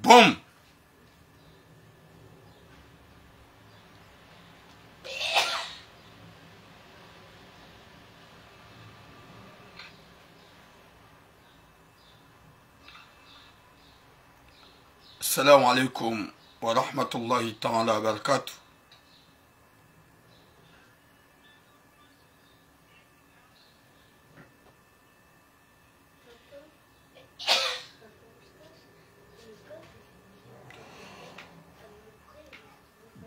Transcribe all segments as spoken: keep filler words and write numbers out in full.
Boum. السلام عليكم ورحمة الله تعالى وبركاته.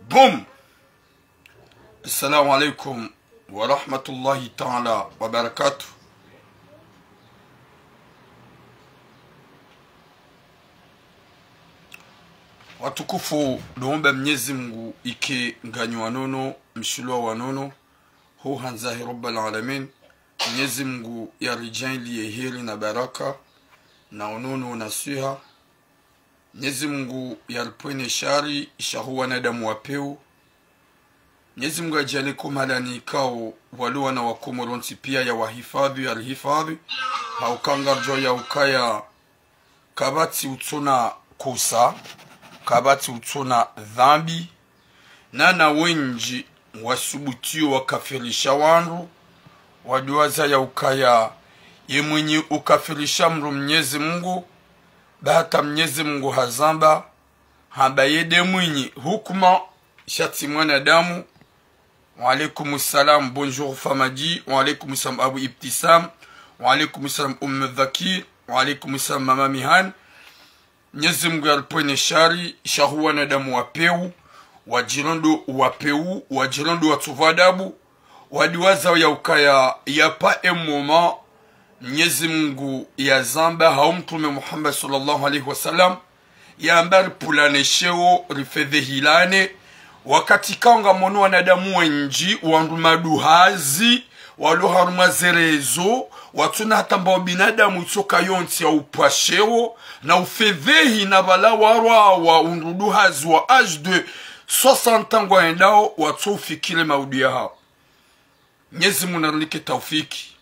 Boum. السلام عليكم ورحمة الله تعالى وبركاته. Watukufu, ndomba Mnyezi Mungu ike nganyi wanono, mshilwa wanono, ho handza he Rabbal Alamin. Mnyezi Mungu yaridjaanliye heri na baraka, na unono na swiha. Mnyezi Mungu yaripvwene shari, sha ho wanadamu wa pewu. Mnyezi Mungu yadjaanlie ko mahalani ikao walo wana wa Komoro ntsi piya yawahifadhwi, yarihifadhwi. Hauka ngaridjuwa yaukaya kapvatsi utsona kosa, kapvatsi utsona dhambi. Nana wendji wasubutiyo wakafirisha wandru, wadiwaza yaukaya ye mwenye ukafirisha mndru Mnyezi Mungu, ba hata Mnyezi Mungu hazamba, hamba ye nde mwinyi hukuma, sha tsi mwanadamu. Wa alaykum salam, bonjour Famadi. Wa alaykum salam Abu Ibtisam. Wa alaykum salam Umm Dhakir. Wa alaykum salam Mama Mihan. Mnyezi Mungu yaripvwene shari, sha ho wanadamu wa pewu, wadjilondo wa pewu, wadjilondo watsovu adabu, wadiwaza yaukaya yapvo emoma, Mnyezi Mungu yazamba hau Mtrume Muhammad swallallahu alayhi wa sallam, yamba ripvulane sheo, rifedhehilane, wakati ikao ngamono wanadamu wendji, wandru maduhazi, walo harumwa ze réseaux, watsona hata mba ubinadamu itsoka yontsi ya upvwa sheo, na ufedhehi na pvala warwawa undru duhazi wa âge de soixante ans ngwayendao, watso ufikiri maudu yahao. Mnyezi Mungu narinike taufiki,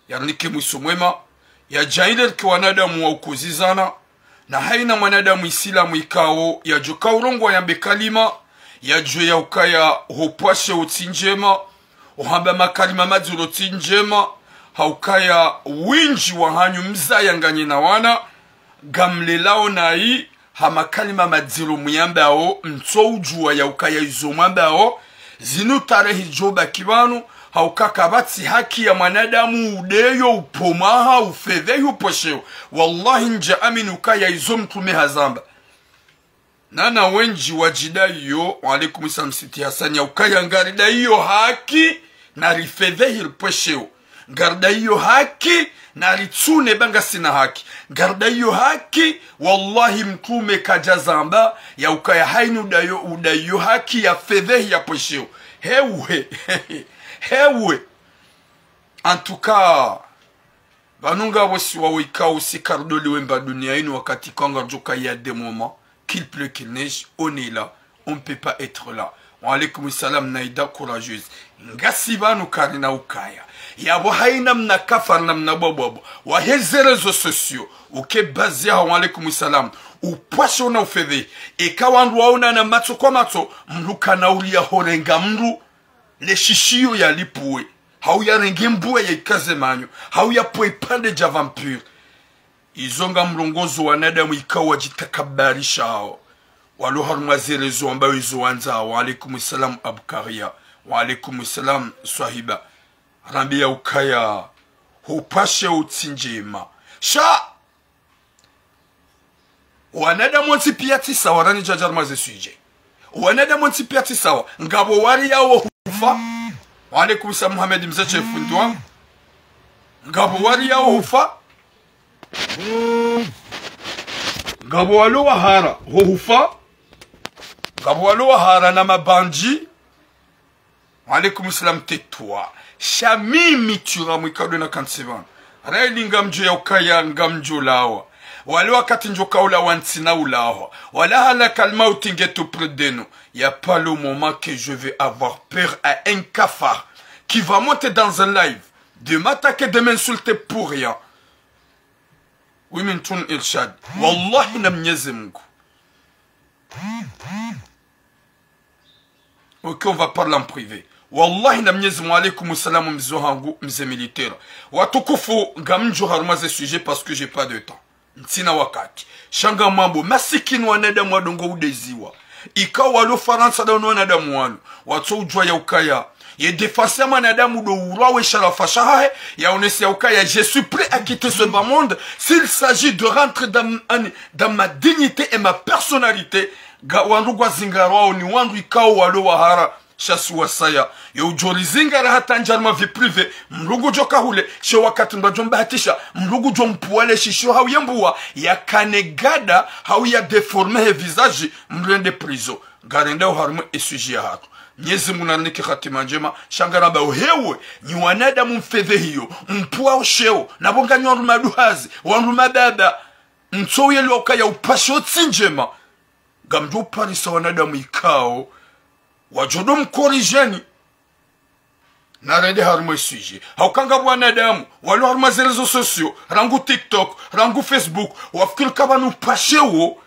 yarinike mwiso mwema, yadjaanlie rike wanadamu wa ukozizana, na haina mwanadamu isilamu ikao yadjoka urongowa yambe kalima, yadjuwe yaukaya hupvwa sheo tsi ndjema, uhamba makalima madziro tsi ndjema, haukaya wendji wahanyu mzaya nganyi na wana, ngamlelao nayi, ha makalima madziro muyambao, mtso udjuwa yaukaya izo mwambao, zinu tarehi djobaki pvanu, hauka kapvatsi haki ya mwanadamu udeyo upvomwaha, ufedhehi, upvwa sheo. Wallahi, ndja amini ukaya izo Mtrume hazamba. Nana wendji wadjidaiyo, wa alaykum salam Siti Hasani, yaukaya ngaridaiyo haki, na rifedhehi ripvwe sheo. Ngaridaiyo haki, na ritsune ba ngasina haki. Ngaridaiyo haki, wallahi Mtrume kadjazamba, yaukaya haina udayo, udayo haki ya fedhehi ya pvwe sheo. Hewe, hewe. En tout cas, pvanu ngapvo si wawo ikao si karidoliwe mba dunia inu wakati ikao ngaridjoka ya des moments, qu'il pleut, qu'il neige, on est là, on ne peut pas être là. Wa alaykum salam Naïda courageuse. Ngasi pvanu karina ukaya. Yapvo haina mna kafara na mna bwabwabwa. Wahe ze réseaux sociaux. Uke bazi yaho, wa alaykum salam. Upvwa sheo na ufedhehi. Eka wandru waonana matso kwa matso, mndru kana uliya horenga mndru. Le shishiyo yalipvuwe, hau yarenge mbuwe yaikaze manyo, hau yapvwe ipvandre dja vampire. Izo ngamrongozo wanadamu ikao wadjitakabarishao. Walo harumwa ze réseaux wambao izo wandzao. Wa alaykum salam Abkaria. Wa alaykum salam Swahiba. Rambe yaukaya hupvwa sheo tsi ndjema. Sha wanadamu wontsi piya tsi sawa, rani djadja harumwa ze sujet. Wanadamu wontsi piya tsi sawa. Ngapvo wariyawo hufa. Wa alaykum salam Mohamed Mzeche fundi wangu. Ngapvo wariyawo hufa. Ngapvo walo wahara ho hufa. Ngapvo walo wahara na mabandji. Wa alaykum salam, tais-toi. Sha mimi tura mwikado na kantsi pvanu. Rayili ngamdjo yaukaya ngamdjo lawa. Wale wakati ndjo kaulawa ntsina ulawa. Wala malakal mauti nge tout près de nous. Y a pas le moment que je vais avoir peur à un cafard qui va monter dans un live de m'attaquer, de m'insulter pour rien. Oui, min tun irshad. Wallahi na Mnyezi Mungu. Ok, on va parler en privé. Wallahi na Mnyezi Mungu, alaikum salam, mze hangu, mze militaire. Watukufu, ngamdjo harumwa ze sujet parce que j'ai pas de temps. Ntsina wakati. Sha ngamwambo, masikini wanadamu wadungo udeziwa. Ikao walo Farantsa nda wanu wanadamu wanu. Watso udjuwa ya ukaya. Ye défense ya mwanadamu ndo urwa we sharafa shahahe, yaonese ya ukaya, je suis prêt à quitter ce bas monde s'il s'agit de rentrer dans, dans ma dignité et ma personnalité. Nga wandru ngwazingarwao ni wandru ikao walo wahara, sha si wasaya. Yo udjo rizingara hata ndjarma vie privée, mdru ngudjo kahule, she wakati mdru adjo mbahatisha, mdru ngudjo mpvuwa le shisho hau ye mbuwa, yakane gada, hau ya déformer he visage, mdru ende prison. Ngarendao harumwa e sujet yahatru. Mnyezi Mungu narinike hatima ndjema, sha ngarambao hewe, nyi wanadamu mfedhehiyo, mpvuwao sheo, na pvo nganyi wandru maduhazi, wandru mababa, mtso uyelewa ukaya upashe wo tsi ndjema. Ngamdjo uparisa wanadamu ikao, wadjo ndo mkorijeni. Narende harumwa e sujet. Hauka ngapvo wanadamu, walo harumwa ze réseaux sociaux, rangu TikTok, rangu Facebook, wafikiri ka pvanu upashe wo,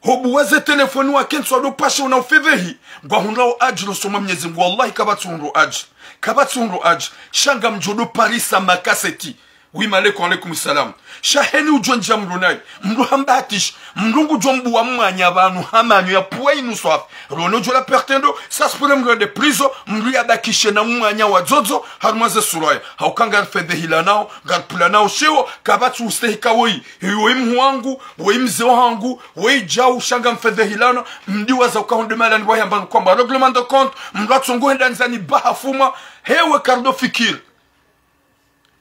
ho buwa ze telefoni wakentsi wado upashe wo na ufedhehi, ngwahundrao adjiri usoni mwa Mnyezi Mungu, wallahi kapvatsi uhundro adjiri, kapvatsi uhundro adjiri, sha ngamdjo ndo parisa makaseti, Oui, malaikum, alaikum salam. Sha heni udjo ndja mdru nayi, mdru hambahatisha, mdru ngudjo mbuwa mwanya pvanu ha manyo ya pvuwa inu swafi. Rono djo la perte ndo, ça se pourrait mdru ende prison, mdru yabakishe na mwanya wa dzodzo, harumwa ze suraya. Hauka ngarifedhehilanao, ngaripvulanao sheo, kapvatsi ustehika woyi, woyi mhu wangu, woyi mze wahangu, woyi djau, sha ngamfedhehilana, mdiwaza uka honde malani wayamba nukwamba règlement de compte, mdru atsongo henda ndzani baha fuma, hewe kardo fikiri.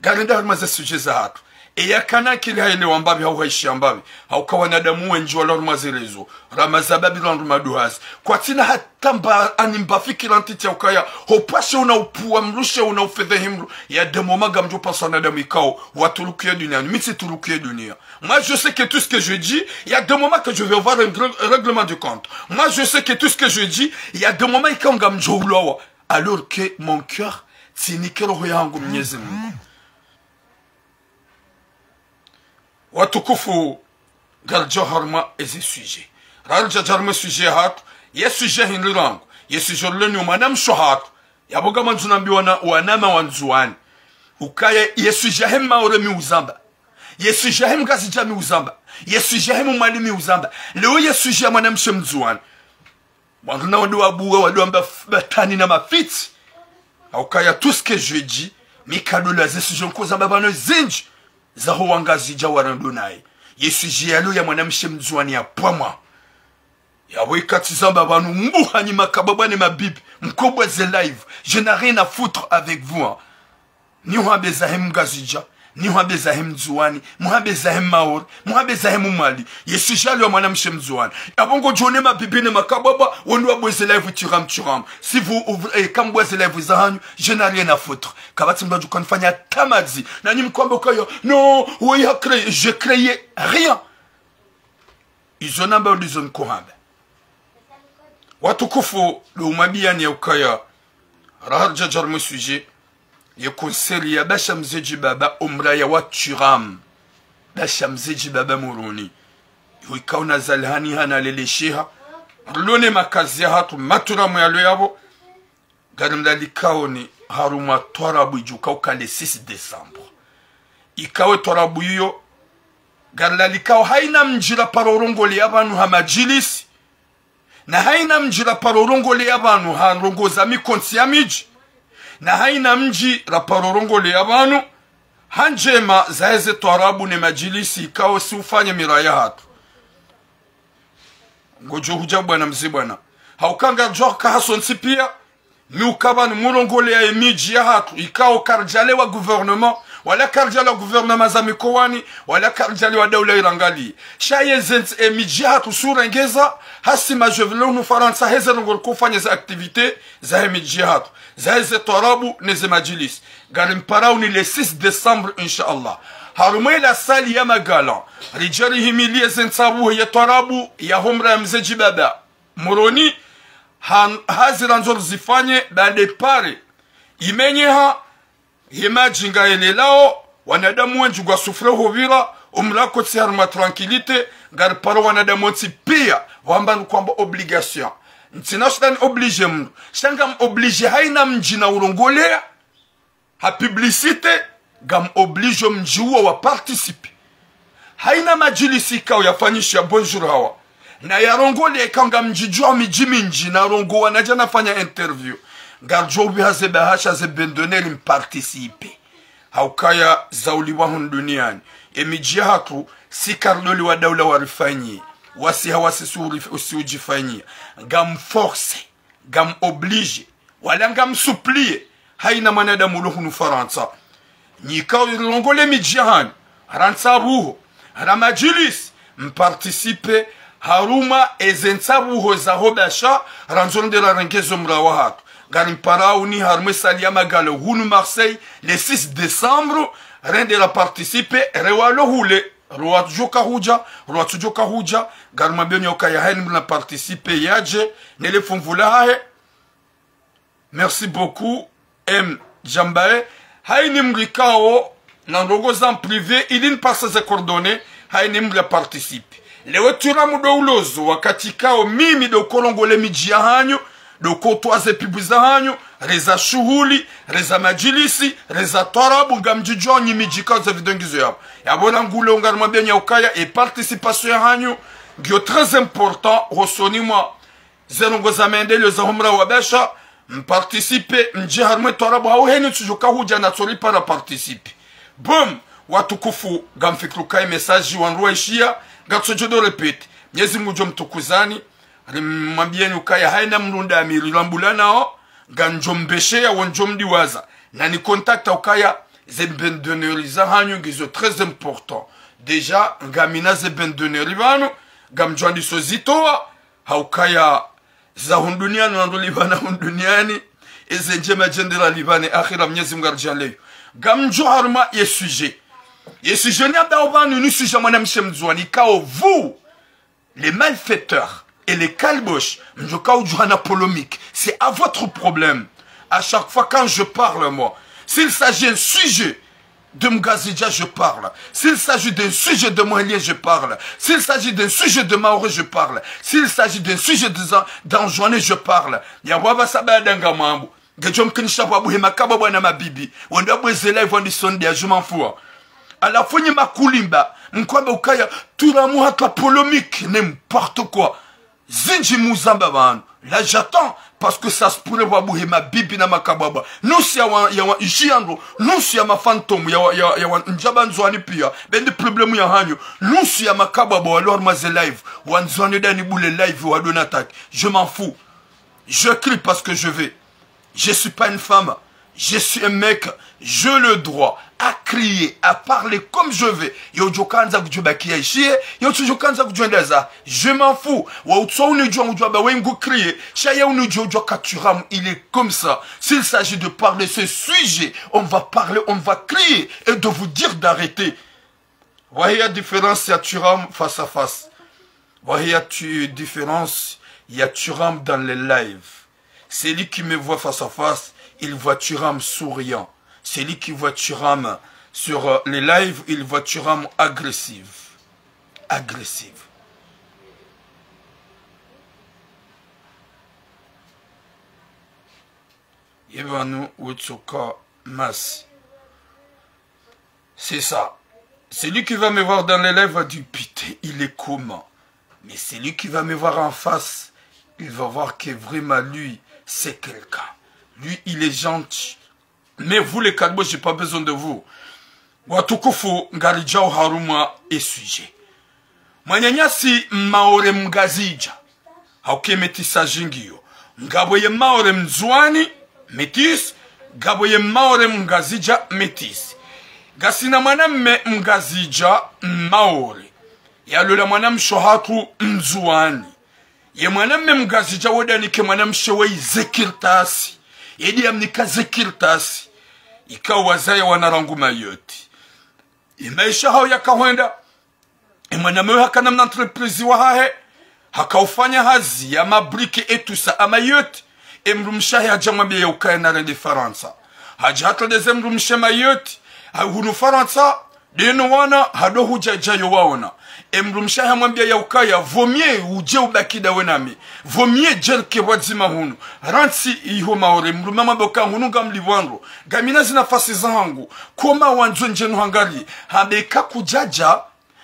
Ngarenda harumwa ze sujet zahatru. Eya kana akili hayelewa mbapvi hau haishiya mbapvi. Hauka wanadamu wendji walo harumwa ze réseaux. Ramaza babi randu maduhazi. Kwatsina hata mba ani mba fikira ntiti ya ukaya. Ho upashe wo na upvuwa mdru she wo na ufedhehi mdru. Il y a des moments ngamdjo parisa wanadamu ikao. Waturukiye duniya. Mi tsiturukiye duniya. Moi, je sais que tout ce que je dis, il y a des moments que je vais avoir un règle-, règlement de compte. Moi, je sais que tout ce que je dis, il y a des moments ikao ngamdjo ulawa. Alors que mon cœur, tsinike roho yahangu Mnyezi Mungu. Watukufu, ngaridjo harumwa eze sujet. Raridja harumwa e sujet yahatru, ye sujet hindri rangu, ye sujet leni mwanamshe hatru. Yapvo ngamwandzo nambiye wana, wanama wa Ndzuwani. Ukaya ye sujet yahe Maore mi uzamba. Ye sujet yahe Mngazidja mi uzamba. Ye sujet yahe Mmwali mi uzamba. Leo ye sujet ya mwanamshe Mndzuwani. Wandru na wandru wabuwa, wandru wamba f-, batwani na mafitsi. Hauka ya tout ce que je dis, mi kadola ze sujet nkoza mbapvano zindji. Zaho Wangazidja warendo naye. Ye sujet ya leo ya mwanamshe Mndzuwani ya pvwamwa. Yapvo ikatsi zamba pvanu mbuha nyi makabwabwa ne mabibi. Mkobwa ze live. Je n'ai rien à foutre avec vous, hein. Ni hwambe zahe Mngazidja, ni hwambe zahe Mndzuwani, muhwambe zahe Maore, muhwambe zahe Mmwali. Ye sujet ya leo ya mwanamshe Mndzuwani. Yapvo ngodjo one mabibi ne makabwabwa, wandru wabwe ze live tiramu tiramu. Si vous ouvrez, eh, kamubwa ze live zahanyu, je n'ai rien à foutre. Kapvatsi mdru adjo kanifanya tamadzi. Nanyi mkwambe ukaya, non, oui, a créé, je créais rien. Izo namba ndizo nkohamba. Watukufu, ndo umwambiyani ya ukaya, raha ridja harumwa e sujet, ye concert ya Basha Mze Djibaba, omraya wa Thuram. Basha Mze Djibaba Moroni. Yo ikao na zalihani hana lelesheha. Rilone makazi yahatru, maturamu yalo yapvo. Ngarimlalikaoni harumwa twarabu idjo ukaya uka le six décembre. Ikao e twarabu iyo, ngarilalikao haina mdji raparo urongoleya pvanu ha madjilisi, na haina mdji raparo urongoleya pvanu ha ndrongoo za mikontsi ya midji, na haina mdji raparo urongoleya pvanu ha ndjema zaheze twarabu ne madjilisi ikao si ufanye miraya yahatru. Ngodjo hudja bwana mze bwana. Hauka ngaridjo ka hasontsi piya, mi uka pvanu murongoleya ye midji yahatru, ikao karidjalewa gouvernement, wala karidjalewa gouvernement za mikowani, wala karidjalewa daula irangaliye. Sha yeze ntsi, e midji yahatru si urengeza, hasi madjovile unu Farantsa heze ndrongoo riko ufanya ze activités zahe midji yahatru, zaheze twarabu neze madjilisi. Ngarimparaoni le six décembre, insha Allah. Harumwa e la salle ya Magalan, ridje rihimiliye ze ntsabuhe ye twarabu yaho mraya Mze Djibaba Moroni, ha, hazi randzo rizifanye, ba départ, imenyeha, ye madji ngayelelao, Wanadamu wendji ngwa souffrir hupvira, omrako tsi harumwa tranquillité, ngariparo wanadamu wontsi pia, wamba ni kwamba obligation. Ntsina shida ni obligé mndru. Shida ngam obligé haina mdji na urongoleya, ha publicité, ngam obligé mdji uwo wa participer. Haina madjilisi ikao yafanyisha Bonjour Hawa. Na yarongoleya ikao ngamdjidjuwa midji mindji, narongowa nadja nafanya interview. Ngaridjo upviha ze bahasha ze bande d'honneur mparticiper. Haukaya zaulipvwa hunu duniani. Emidji yahatru, si karidoliwa daula warifanyiye. Wasi hawasi si uri-, si udjifanyiya. Ngam forcer. Ngam obligé, wala ngam supplier, haina mwanadamu ulo hunu Farantsa. Nyi ikao rilongole midji yahanyu, ra ntsabuho, ra madjilisi, mparticiper, harumwa eze ntsabuho zaho basha, randzo rende rarenge zo mra wahatru. Ngarimparaoni harumwa e salle ya Magalo hunu Marseille, le six décembre, rende raparticiper, rewalo hule, rwatsudjoka hudja, rwatsudjoka hudja, ngarimwambiyoni ukaya haina mdru na participer yadje, nele funvu lahahe. Merci beaucoup, M Djambae. Haina mdru ikao na ndrongoo za privé, ili nipase ze coordonnées, haina mdru ya participer. Lewo Thuram ndo ulozo, wakati ikao mimi ndo ukolongole midji yahanyu, ndo ukotowa ze pub zahanyu, reza shuhuli, reza madjilisi, reza twarabu, ngamdjidjuwa nyi midji ikao ze vidéo ngizo yapvo. Yapvo na ngule ngarimwambiyoni ukaya, e participation yahanyu, ngiyo très important, hosoni mwa ze ndrongoo za maendeleo zaho mra wa basha, mparticiper, mdje harumwa e twarabu hau heni tsudjoka hudja natsoripa raparticiper. Bon, watukufu, ngamfikiri ukaya e message wandru waishiya, ngatsodjo do répéter. Mnyezi Mngu ngudjo mtukuzani, rimwambiyeni ukaya haina mdru ndami rilambulanao, ngamdjo mbesheya, wo ndjo mdiwaza. Na ni contacter ukaya, ze bande d'honneur zahanyu ngizo très important. Déjà, ngamina ze bande d'honneur pvanu, ngamdjo andiso zitowa, haukaya za hunu duniani, na ndo lipvana hunu duniani, eze ndjema djende ralipvane akhira, Mnyezi Mngu aridjaanleyo. Ngamdjo harumwa ye sujet. Ye sujet niyambao pvanu ni sujet mwanamshe mndzuwani, ikao vous, les malfaiteurs et les kalbosh, mdjoka udjuhana polémique. C'est à votre problème. À chaque fois quand je parle, moi, s'il s'agit d'un sujet de Mngazidja, je parle. S'il s'agit d'un sujet de Mohéliens, je parle. S'il s'agit d'un sujet de Maoré, je parle. S'il s'agit d'un sujet de Za-, d'Anjouanais, je parle. Ya waba saba danga mambo. Ngedjo mkinisha pvwa buhe makabwa bwana mabibi. Wende wabweze live wandisonde ya, je m'en fous. Halafu nyi makulimba, mkwambe ukaya, Thuram hatwa polémique, n'importe quoi. Zindji muzamba pvanu. Là, j'attends, parce que ça se pourrait pvwa buhe mabibi na makabwabwa. Nusu ya wa, ya wa, ishi yandro, nusu ya ma fantôme, ya wa, ya, ya wa, ndjaba Ndzuani pia, bendi problème yahanyu. Nusu ya makabwabwa walo harumwa ze live, wa Ndzuani dani bule live, wa donataki. Je m'en fous. Je crie parce que je veux. Je suis pas une femme. Je suis un mec. J'ai le droit à crier, à parler comme je veux. Yo djo kandza kudjo baki ya ishiye, yo tsudjo kandza kudjo endaza. Je m'en fous. Wa utso unidjo udjo ba we ngu crier. Sha ye unidjo udjo ka Thuram, il est comme ça. S'il s'agit de parler ce sujet, on va parler, on va crier et de vous dire d'arrêter. Wahiya différence ya Thuram face à face. Wahiya tu-, différence ya Thuram dans les lives. Celui qui me voit face à face, il voit Thuram souriant. Celui qui voit Thuram sur, euh, les lives, il voit Thuram agressif. Agressif. Yebanu wutsoka mas. C'est ça. Celui qui va me voir dans les lives va dire, putain, il est comment? Mais celui qui va me voir en face, il va voir que vraiment lui, c'est quelqu'un. Lui, il est gentil. Mais vous, les kalbosh, j'ai pas besoin de vous. Watukufu, ngaridjao harumwa e sujet. Mwananyasi Maore Mngazidja. Hauka ye métissage ngiyo. Ngapvo ye Maore Mndzuani, métis, ngapvo ye Maore Mngazidja, métis. Ngasina mwanamme Mngazidja Maore. Yalola mwanamshe hatru Mndzuani. Ye mwanamme Mngazidja wo dani ke mwanamshe we zekirtasi. Ye ndi yamnika zekirtasi. Ikao wazaya wana rangu Mayotte. Ye maesha hawo yakahwenda. Ye mwanamme we hakana mna entreprise wahahe, hakaufanya hazi ya mabrique et tout ça à Mayotte. Ye mdrumshe wahe hadja mwambiya ya ukaya narende Farantsa. Hadja hatrendeze mdrumshe Mayotte, hunu Farantsa, deno wana hado hudja dja yo waona. Emdrumshe hamwambia ya ukaya, vaut mieux udje ubaki dawe nami. Vaut mieux djerike pvwadzima hunu. Rantsi iho Maore, mdrume hamwambia uka hunu ngamlipvwandro. Ngamina zinafasi zahangu. Koma wandzo ndje nuhangalie. Hamba eka kudjadja,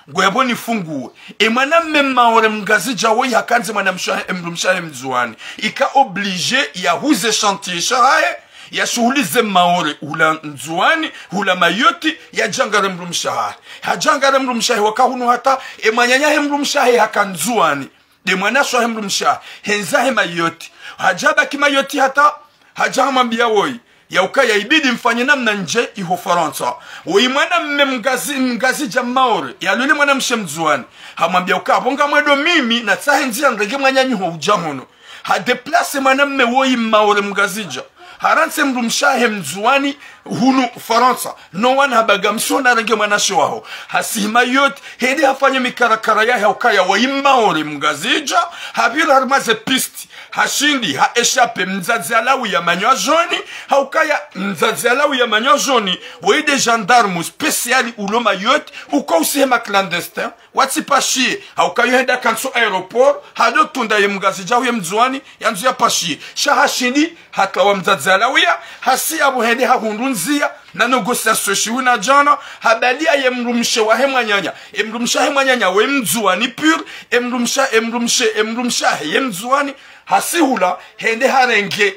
ngoyapvo nifunguwe. Emwanamme Maore Mngazidja woyi hakandzi mwanamshe wahe, emdrumshe wahe Mndzuwani. Ika obligé yahuze chantier shahahe, yashuhulize Maore, hula Ndzuwani, hula Mayotte, yadje yangare mdrumshe wahahe. Hadja yangare mdrumshe wahe waka hunu hata, emwananyahe mdrumshe wahe haka Ndzuwani. Nde mwanashe wahe mdrumshe wahe, hendza he Mayotte. Hadja baki Mayotte hata, hadja hamwambia woyi, ya ukaya ibidi mfanye namna ndje iho Farantsa. Woyi mwanamme Mngazi-, Mngazidja Maore, yalole mwanamshe Mndzuwani. Hamwambia uka, apvo ngamwendo mimi, natsahe ndzia nirenge mwananyaho udja hunu. Hadéplacé mwanamme woyi Maore Mngazidja. Harantsi emdrumshe wahe Mndzuwani hunu Farantsa. No wana hamba ngamsona renge mwanashe waho. Hasihi Mayotte, hende hafanye mikarakara yahe ha ukaya woyi Maore Mngazidja. Hapvira harimwa ze piste. Hashindi, ha échappé, mdzadze Alawi ya manywa joni, ha ukaya mdzadze Alawi ya manywa joni, woyi nde gendarme spécial ulo Mayotte, uko usihe ma clandestins, watsi papier, ha ukaya hende hakantsi aéroport, hado tunda ye Mngazidja hu ye Mndzuwani, yandzo ya papier. Sha hashindi, hatwawa mdzadze Alawi ya, hasi apvo hende hahundru ndzia, na négociation shiwu na djana, habalia ye mdrumshe wahe mwananya. Emdrumshe wahe mwananya we Mndzuwani pur, emdrumshe, emdrumshe, emdrumshe wahe ye Mndzuwani, hasi hula, hende harenge.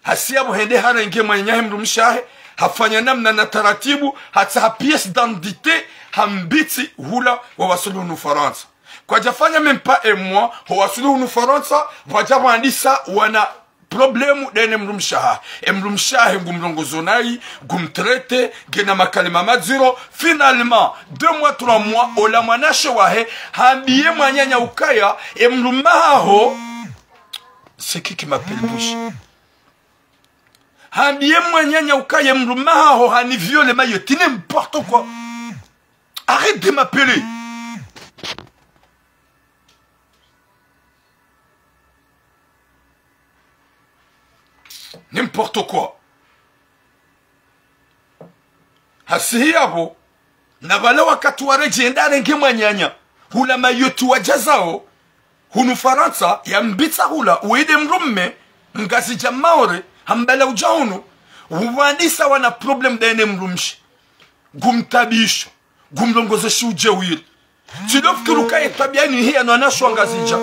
Hasi apvo hende harenge mwananyahe mdrumshe wahe, hafanya namna na taratibu, hatsaha pièce d'identité, hambitsi hula wawaswili hunu Farantsa. Kwadjafanya même pas un mois, ho waswili hunu Farantsa, pvwadja pvwandisa wana problème ndene mdrumshe wahahe. Emdrumshe wahe ngumrongozo nayi, ngumtraité, ngena makalima madziro. Finalement, deux mois, trois mois, ola mwanashe wahe, hambiye mwananya ukaya, emdrume wahaho, c'est qui qui m'appelle bouche? Hambiye mwananya ukaya, emdrume wahaho, hani violé Mayotte, n'importe quoi. Arrête de m'appeler. N'importe quoi. Hasihi apvo, na pvala wakati waredjeyi nda arenge mwananya, hula Mayotte wadja zao, hunu Farantsa, yambitsa hula, woyi nde mdrume, Mngazidja Maore, hambala udja hunu, hupvandisa wana problème ndene mdrumshe. Ngumtabisho, ngumrongozo shiwu djewiri. Tsi ndo fikiri uka ye twabiya yinu hiya no wanashe wa Ngazidja.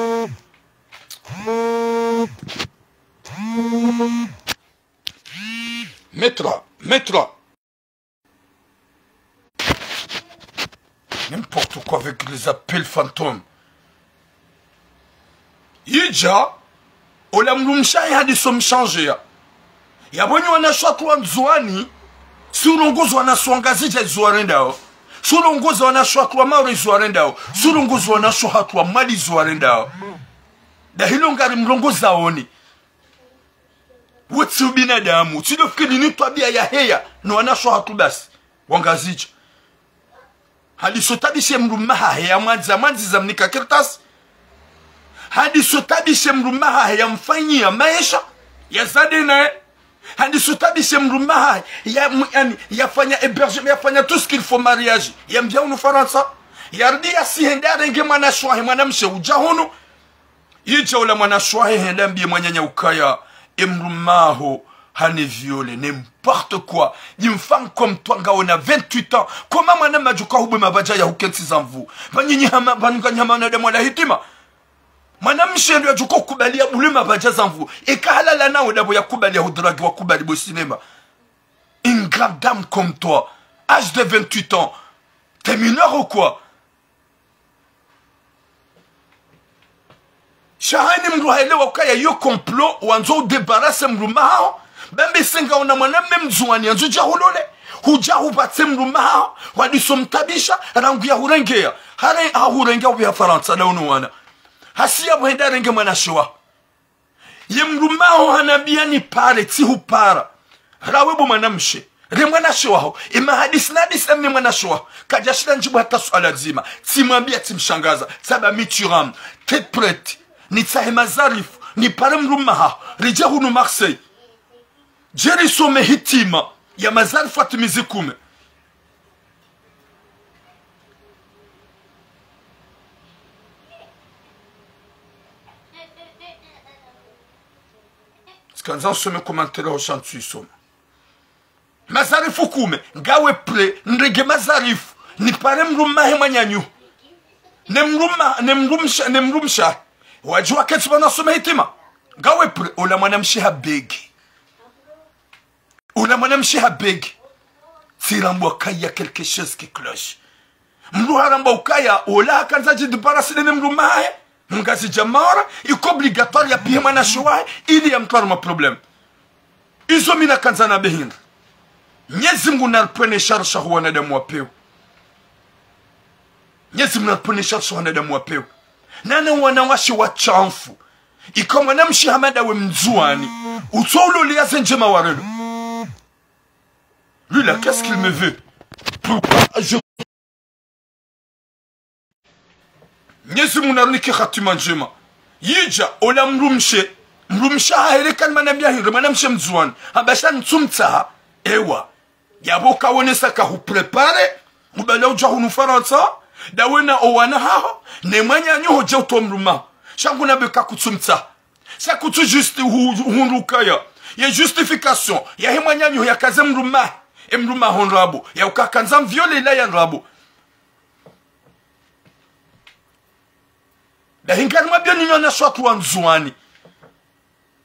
Maître, maître. N'importe quoi avec les appels fantômes. Yidja, ola mdrumshe wahe hadiso mshandjeya. Yapvo nyi wanashe watru wa Ndzuwani, tsi urongoza wanashe wa Ngazidja izo warendao. Tsi urongoza wanashe watru wa Maore izo warendao. Tsi urongoza wanashe watru wa Mwali izo warendao. Ndahilo ngari mrongozaoni. Wo tsi ubinadamu, tsi ndo fikiri ni twabiya yaheya, no wanashe watru basi, wa Ngazidja. Hadiso tabishe mdrume wahahe yamwandza, yamwandziza yamnika kartasi. Hadiso tabishe mdrume wahahe yamfanyiya maesha, yazade naye. Hadiso tabishe mdrume wahahe, ya, m-, yani, yafanya hébergement, yafanya tout ce qu'il faut mariage. Yambiya hunu Farantsa. Yarudi yasihi hende harenge mwanashe wahe mwanamshe udja hunu. Yidja ola mwanashe wahe hende hambiye mwananya ukaya, emdrume waho hani violé, n'importe quoi. Une femme comme toi, ngawe na vingt-huit ans. Comment mwanamme yadjoka hubwe mapvadja yahukentsi za nvu? Pvanyinyi hama, pvanu nganyi hama wanadamu wala hitima. Mwanamshe ndo yadjoka hukubali yabulwe mapvadja za nvu. Eka halala nawe ndapvo yakubali yahudrague wakubali bo cinéma. Une grande dame comme toi, âge de vingt-huit ans. T'es mineur ou quoi? Sha hayina mndru haelewa ukaya yo complot wandzo udébarrasser mdrume wahaho. Bambe senga una mwanamme Mndzuwani yandzo udja hulole. Hudja hupvatse mdrume wahaho. Wadiso mtabisha, rangu yahurengeya. Hare-, hahurenge hupviha Farantsa na uno wana. Hasiya pvo hende harenge mwanashe waho. Ye mdrume waho hanambiya nipare, tsihupara. Rawe bo mwanamshe, re mwanashe waho, ye mahadisi nahadisi na ye mwanashe waho. Kadjashinda ndjibu hata suala dzima. Tsimwambiya, tsimshangaza. Tsamba mi tu rames, tête prête. Nitsahe mazarifu, nipare mdrume wahaho. Ridje hunu Marseille. Djeri some hitima. Ya mazarifu atimizi kume. Tsikandza nisome commentaire ho sha ntsu isoma. Mazarifu kume, ngawe prêt, nirenge mazarifu, nipare mdrumme he mwananyaho. Ne mdrumme, ne mdrumshe, ne mdrumshe. Wadjuwa ketsi pvanu asome hitima. Ngawe prêt, ola mwanamshe habegi. Ola mwanamshe habegi. Tsirambwa kaya quelque chose qui cloche. Mdru harambwa ukaya, ola hakandza djidébarrasser ne mdrumme hahe. Mngazidja Maore, iko obligatoire ya pihe mwanamshe wahe, ili ya mtware ma problème. Izo mi nakandza na behindri. Mnyezi Mngu naripvwene sharusha ho wanadamu wa pewu. Mnyezi Mngu naripvwene sharusha ho wanadamu wa pewu. Nane wanawashe washamfu. Ika mwanamshe hama ndawe Mndzuwani. Utso ulole ya ze ndjema warelo. Lui là, qu'est-ce qu'il me veut? Pourquoi je Mnyezi Mngu narunike hatima ndjema. Yidja, ola mdrumshe, mdrumshe hahere kani mana mbiya hindri, mwanamshe Mndzuwani. Hamba sha ntsumtsaha, ewa. Yapvo kawonesa ka hu préparé, ubala udja hunu Farantsa, ndawe na owana haho, ne mwananyaho dje uto mdrumme. Sha ngu na beka kutsumtsaha. Sha kutsu juste hu-, hundru ukaya. Ye justification, yahe mwananyaho yakaze mdrumme, e mdrumme ho ndrabo, ya uka hakandza mviole ila ya ndrabo. Ndahi ngari mwambiyo nyinyi wanawashe wa Ndzuwani.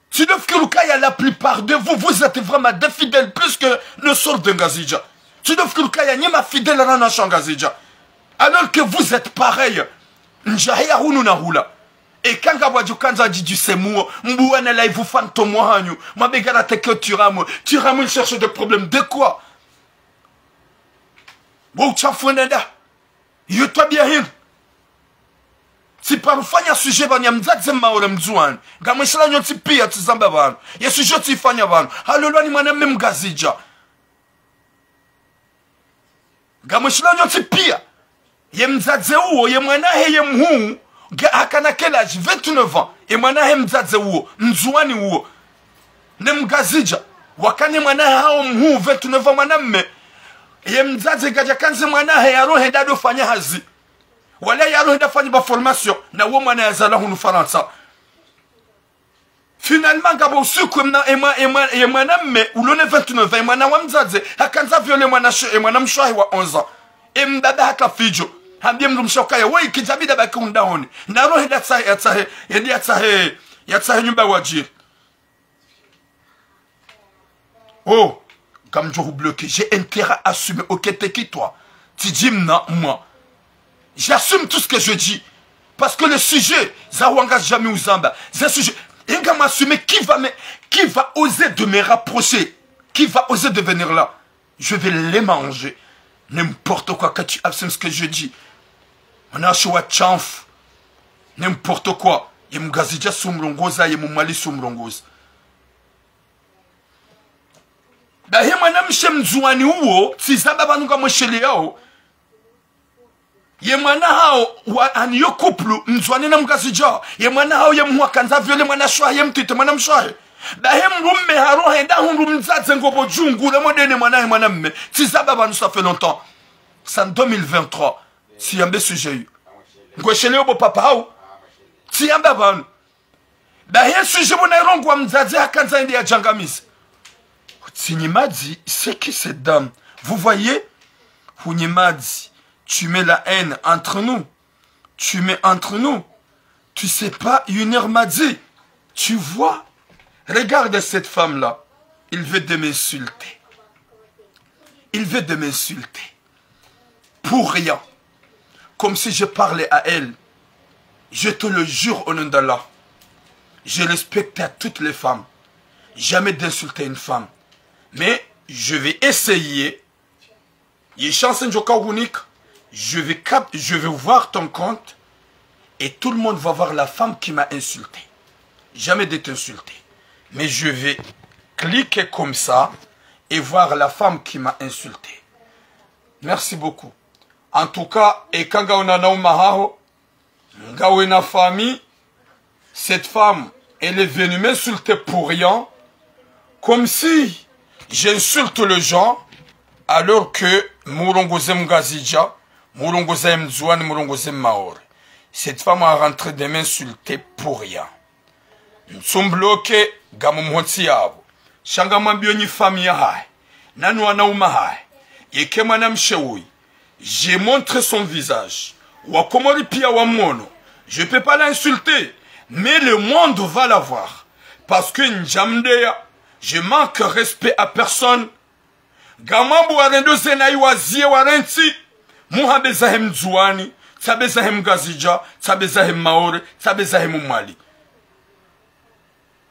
Tsi ndo fikiri ukaya la plupart de vous, vous êtes vraiment des fidèles plus que le sort de Ngazidja. Tsi ndo fikiri ukaya nyi ma fidèles ha wanawashe wa Ngazidja. Alors que vous êtes pareil. Ndjahe ya hunu na hula. Eka ngapvwadjo kandza djidjisemuo, mbuwa na live fantôme wahanyu, mwabegara teke Thuram, Thuram il cherche des problèmes de quoi? Bo utshafu wenda nda. Iyo twabiya hindri. Tsiparo ufanya sujet pvanu ya mdzadze Maore Mndzuwani. Ngamwishiliyo nyontsi piya tsizamba pvanu. Ye sujet tsifanya pvanu. Halolwa ni mwanamme Mngazidja. Ngamwishiliyo nyontsi piya. Ye mdzadze uwo, ye mwanahe ye mhuu, nge hakana quel âge? Vingt-neuf ans. Ye mwanahe mdzadze uwo, Mndzuwani uwo. Ne Mngazidja, wakana mwana hawo mhuu, vingt-neuf ans mwanamme. Ye mdzadze kadja kandze mwanahe yaro henda do fanya hazi. Wala yaro henda fanya ba formation, na wo mwana yazalwa hunu Farantsa. Finalement, ngapvo usiku, emna-, emwa-, emwa-, emwanamme, ulo ne vingt-neuf ans, emwana wa mdzadze, hakandza viole mwana she-, emwanamshe wahe wa onze ans. Embaba haka fidjo, hambiye mdrumshe ukaya, woyi kidjabidi baki hundahoni. Naro henda tsahe, yatsahe, yende yatsahe, yatsahe nyumba wadjiri. Oh, ngamdjo hu bloquer. J'ai intérêt à assumer. Ok, t'es qui toi? Tsidji mna, moi. J'assume tout ce que je dis. Parce que le sujet, za hwanga jamais uzamba. C'est un sujet. Inga m'assumer qui va me, qui va oser de me rapprocher? Qui va oser de venir là? Je vais les manger. N'importe quoi, quand tu assumes ce que je dis. Wanawashe washamfu. N'importe quoi. Ye Mngazidja sumrongoza, ye Mmwali sumrongoza. Ndahi mwanamshe Mndzuwani uwo, tsizamba pvanu ngamwishiliyao. Ye mwana hawo, wa, ani yo couple, Mndzuwani na Mngazidja. Ye mwana hawo, ye mhuu hakandza viole mwanamshe wahe, ye mtiti mwanamshe wahe. Ndahi mdrumme haro henda hundru mdzadze ngopvo djungu, le modene mwanahe mwanamme. Tsizamba pvanu, ça fait longtemps. C'est en deux mille vingt-trois. Tsiyambe sujet iyo. Ngwishiliyo bo papa hawo. Tsiyamba pvanu. Ndahi ye sujet pvo nayirongowa mdzadze hakandza yende yadjangamize. Tsinyimadzi, c'est qui cette dame? Vous voyez? Hunyimadzi, tu mets la haine entre nous. Tu mets entre nous. Tu sais pas, Yunir m'a dit, tu vois, regarde cette femme-là. Il veut de m'insulter. Il veut de m'insulter. Pour rien. Comme si je parlais à elle. Je te le jure au nom d'Allah. Je respecte à toutes les femmes. Jamais d'insulter une femme. Mais je vais essayer. Ye chance ndjo ka hunika. Je vais cap-, je vais voir ton compte. Et tout le monde va voir la femme qui m'a insulté. Jamais de t'insulter. Mais je vais cliquer comme ça et voir la femme qui m'a insulté. Merci beaucoup. En tout cas, eka ngawena na ume haho, ngawena famille, cette femme, elle est venue m'insulter pour rien, comme si J'insulte les gens alors que mi urongoza mngazidja, mi urongoza mndzuwani, mi urongoza mmaore. Cette femme a rentré de m'insulter pour rien. Ntsumbloke, ngam mhontsi yapvo. Sha ngamwambiyo nyi famiyi yahahe, na nyi wananya hahe, yeka mwanamshe woyi, j'ai montré son visage. Wakomori piya wamono. Je peux pas l'insulter, mais le monde va la voir. Parce que ndjamdeya, je manque respect à personne. Ngamwambo warendo zena iwaziye warentsi, muhambe zahe mndzuwani, tsambe zahe mngazidja, tsambe zahe mmaore, tsambe zahe mmwali.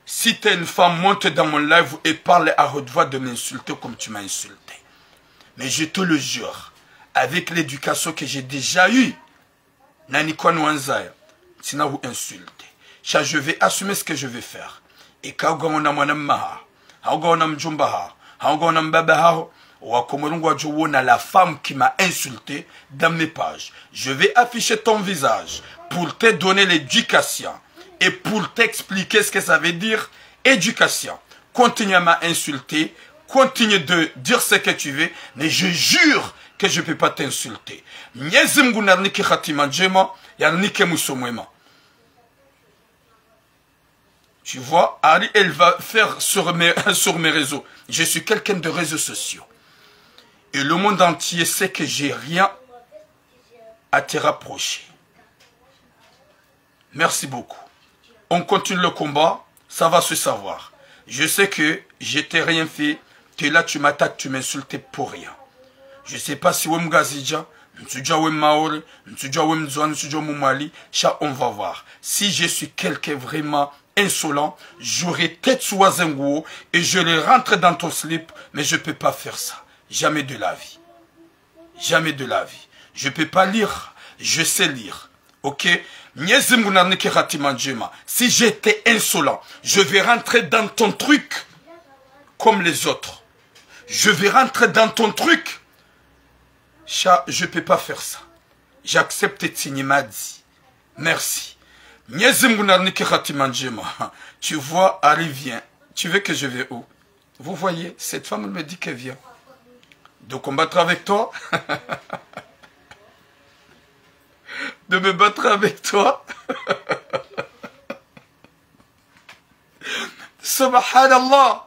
Si t'es une femme, monte dans mon live et parle à haute voix de m'insulter comme tu m'as insulté. Mais je te le jure, avec l'éducation que j'ai déjà eue, na nyi kwani wandzaya, ntsina hu insulter. Sha je vais assumer ce que je vais faire. Eka ugaona mwana mmaha, hau ugaona mdjomba haho, hau ugaona mbaba haho, wakomori ngwadjo wona la femme qui m'a insulté dans mes pages. Je vais afficher ton visage pour te donner l'éducation et pour t'expliquer ce que ça veut dire éducation. Continue à m'insulter, continue de dire ce que tu veux, mais je jure que je peux pas t'insulter. Mnyezi Mngu narinike hatima ndjema, yarinike mwiso mwema. Tu vois, Harry, elle va faire sur mes, sur mes réseaux. Je suis quelqu'un de réseaux sociaux. Et le monde entier sait que j'ai rien à te rapprocher. Merci beaucoup. On continue le combat, ça va se savoir. Je sais que je t'ai rien fait, t'es là, tu m'attaques, tu m'insultes pour rien. Je sais pas si we mngazidja, ntsudjua we mmaore, ntsudjua we mndzuwani, ntsudjua we mmwali, sha on va voir. Si je suis quelqu'un vraiment insolent, j'aurai tetsuwa zenguo et je le rentre dans ton slip, mais je peux pas faire ça. Jamais de la vie. Jamais de la vie. Je peux pas lire, je sais lire. Ok? Mnyezi Mngu narinike hatima ndjema. Si j'étais insolent, je vais rentrer dans ton truc comme les autres. Je vais rentrer dans ton truc. Sha, je peux pas faire ça. J'accepte tsi nyi madzi. Merci. Mnyezi Mngu narinike hatima ndjema. Tu vois, Harry, viens. Tu veux que je vais où? Vous voyez, cette femme me dit qu'elle vient de combattre avec toi, de me battre avec toi. Subhanallah.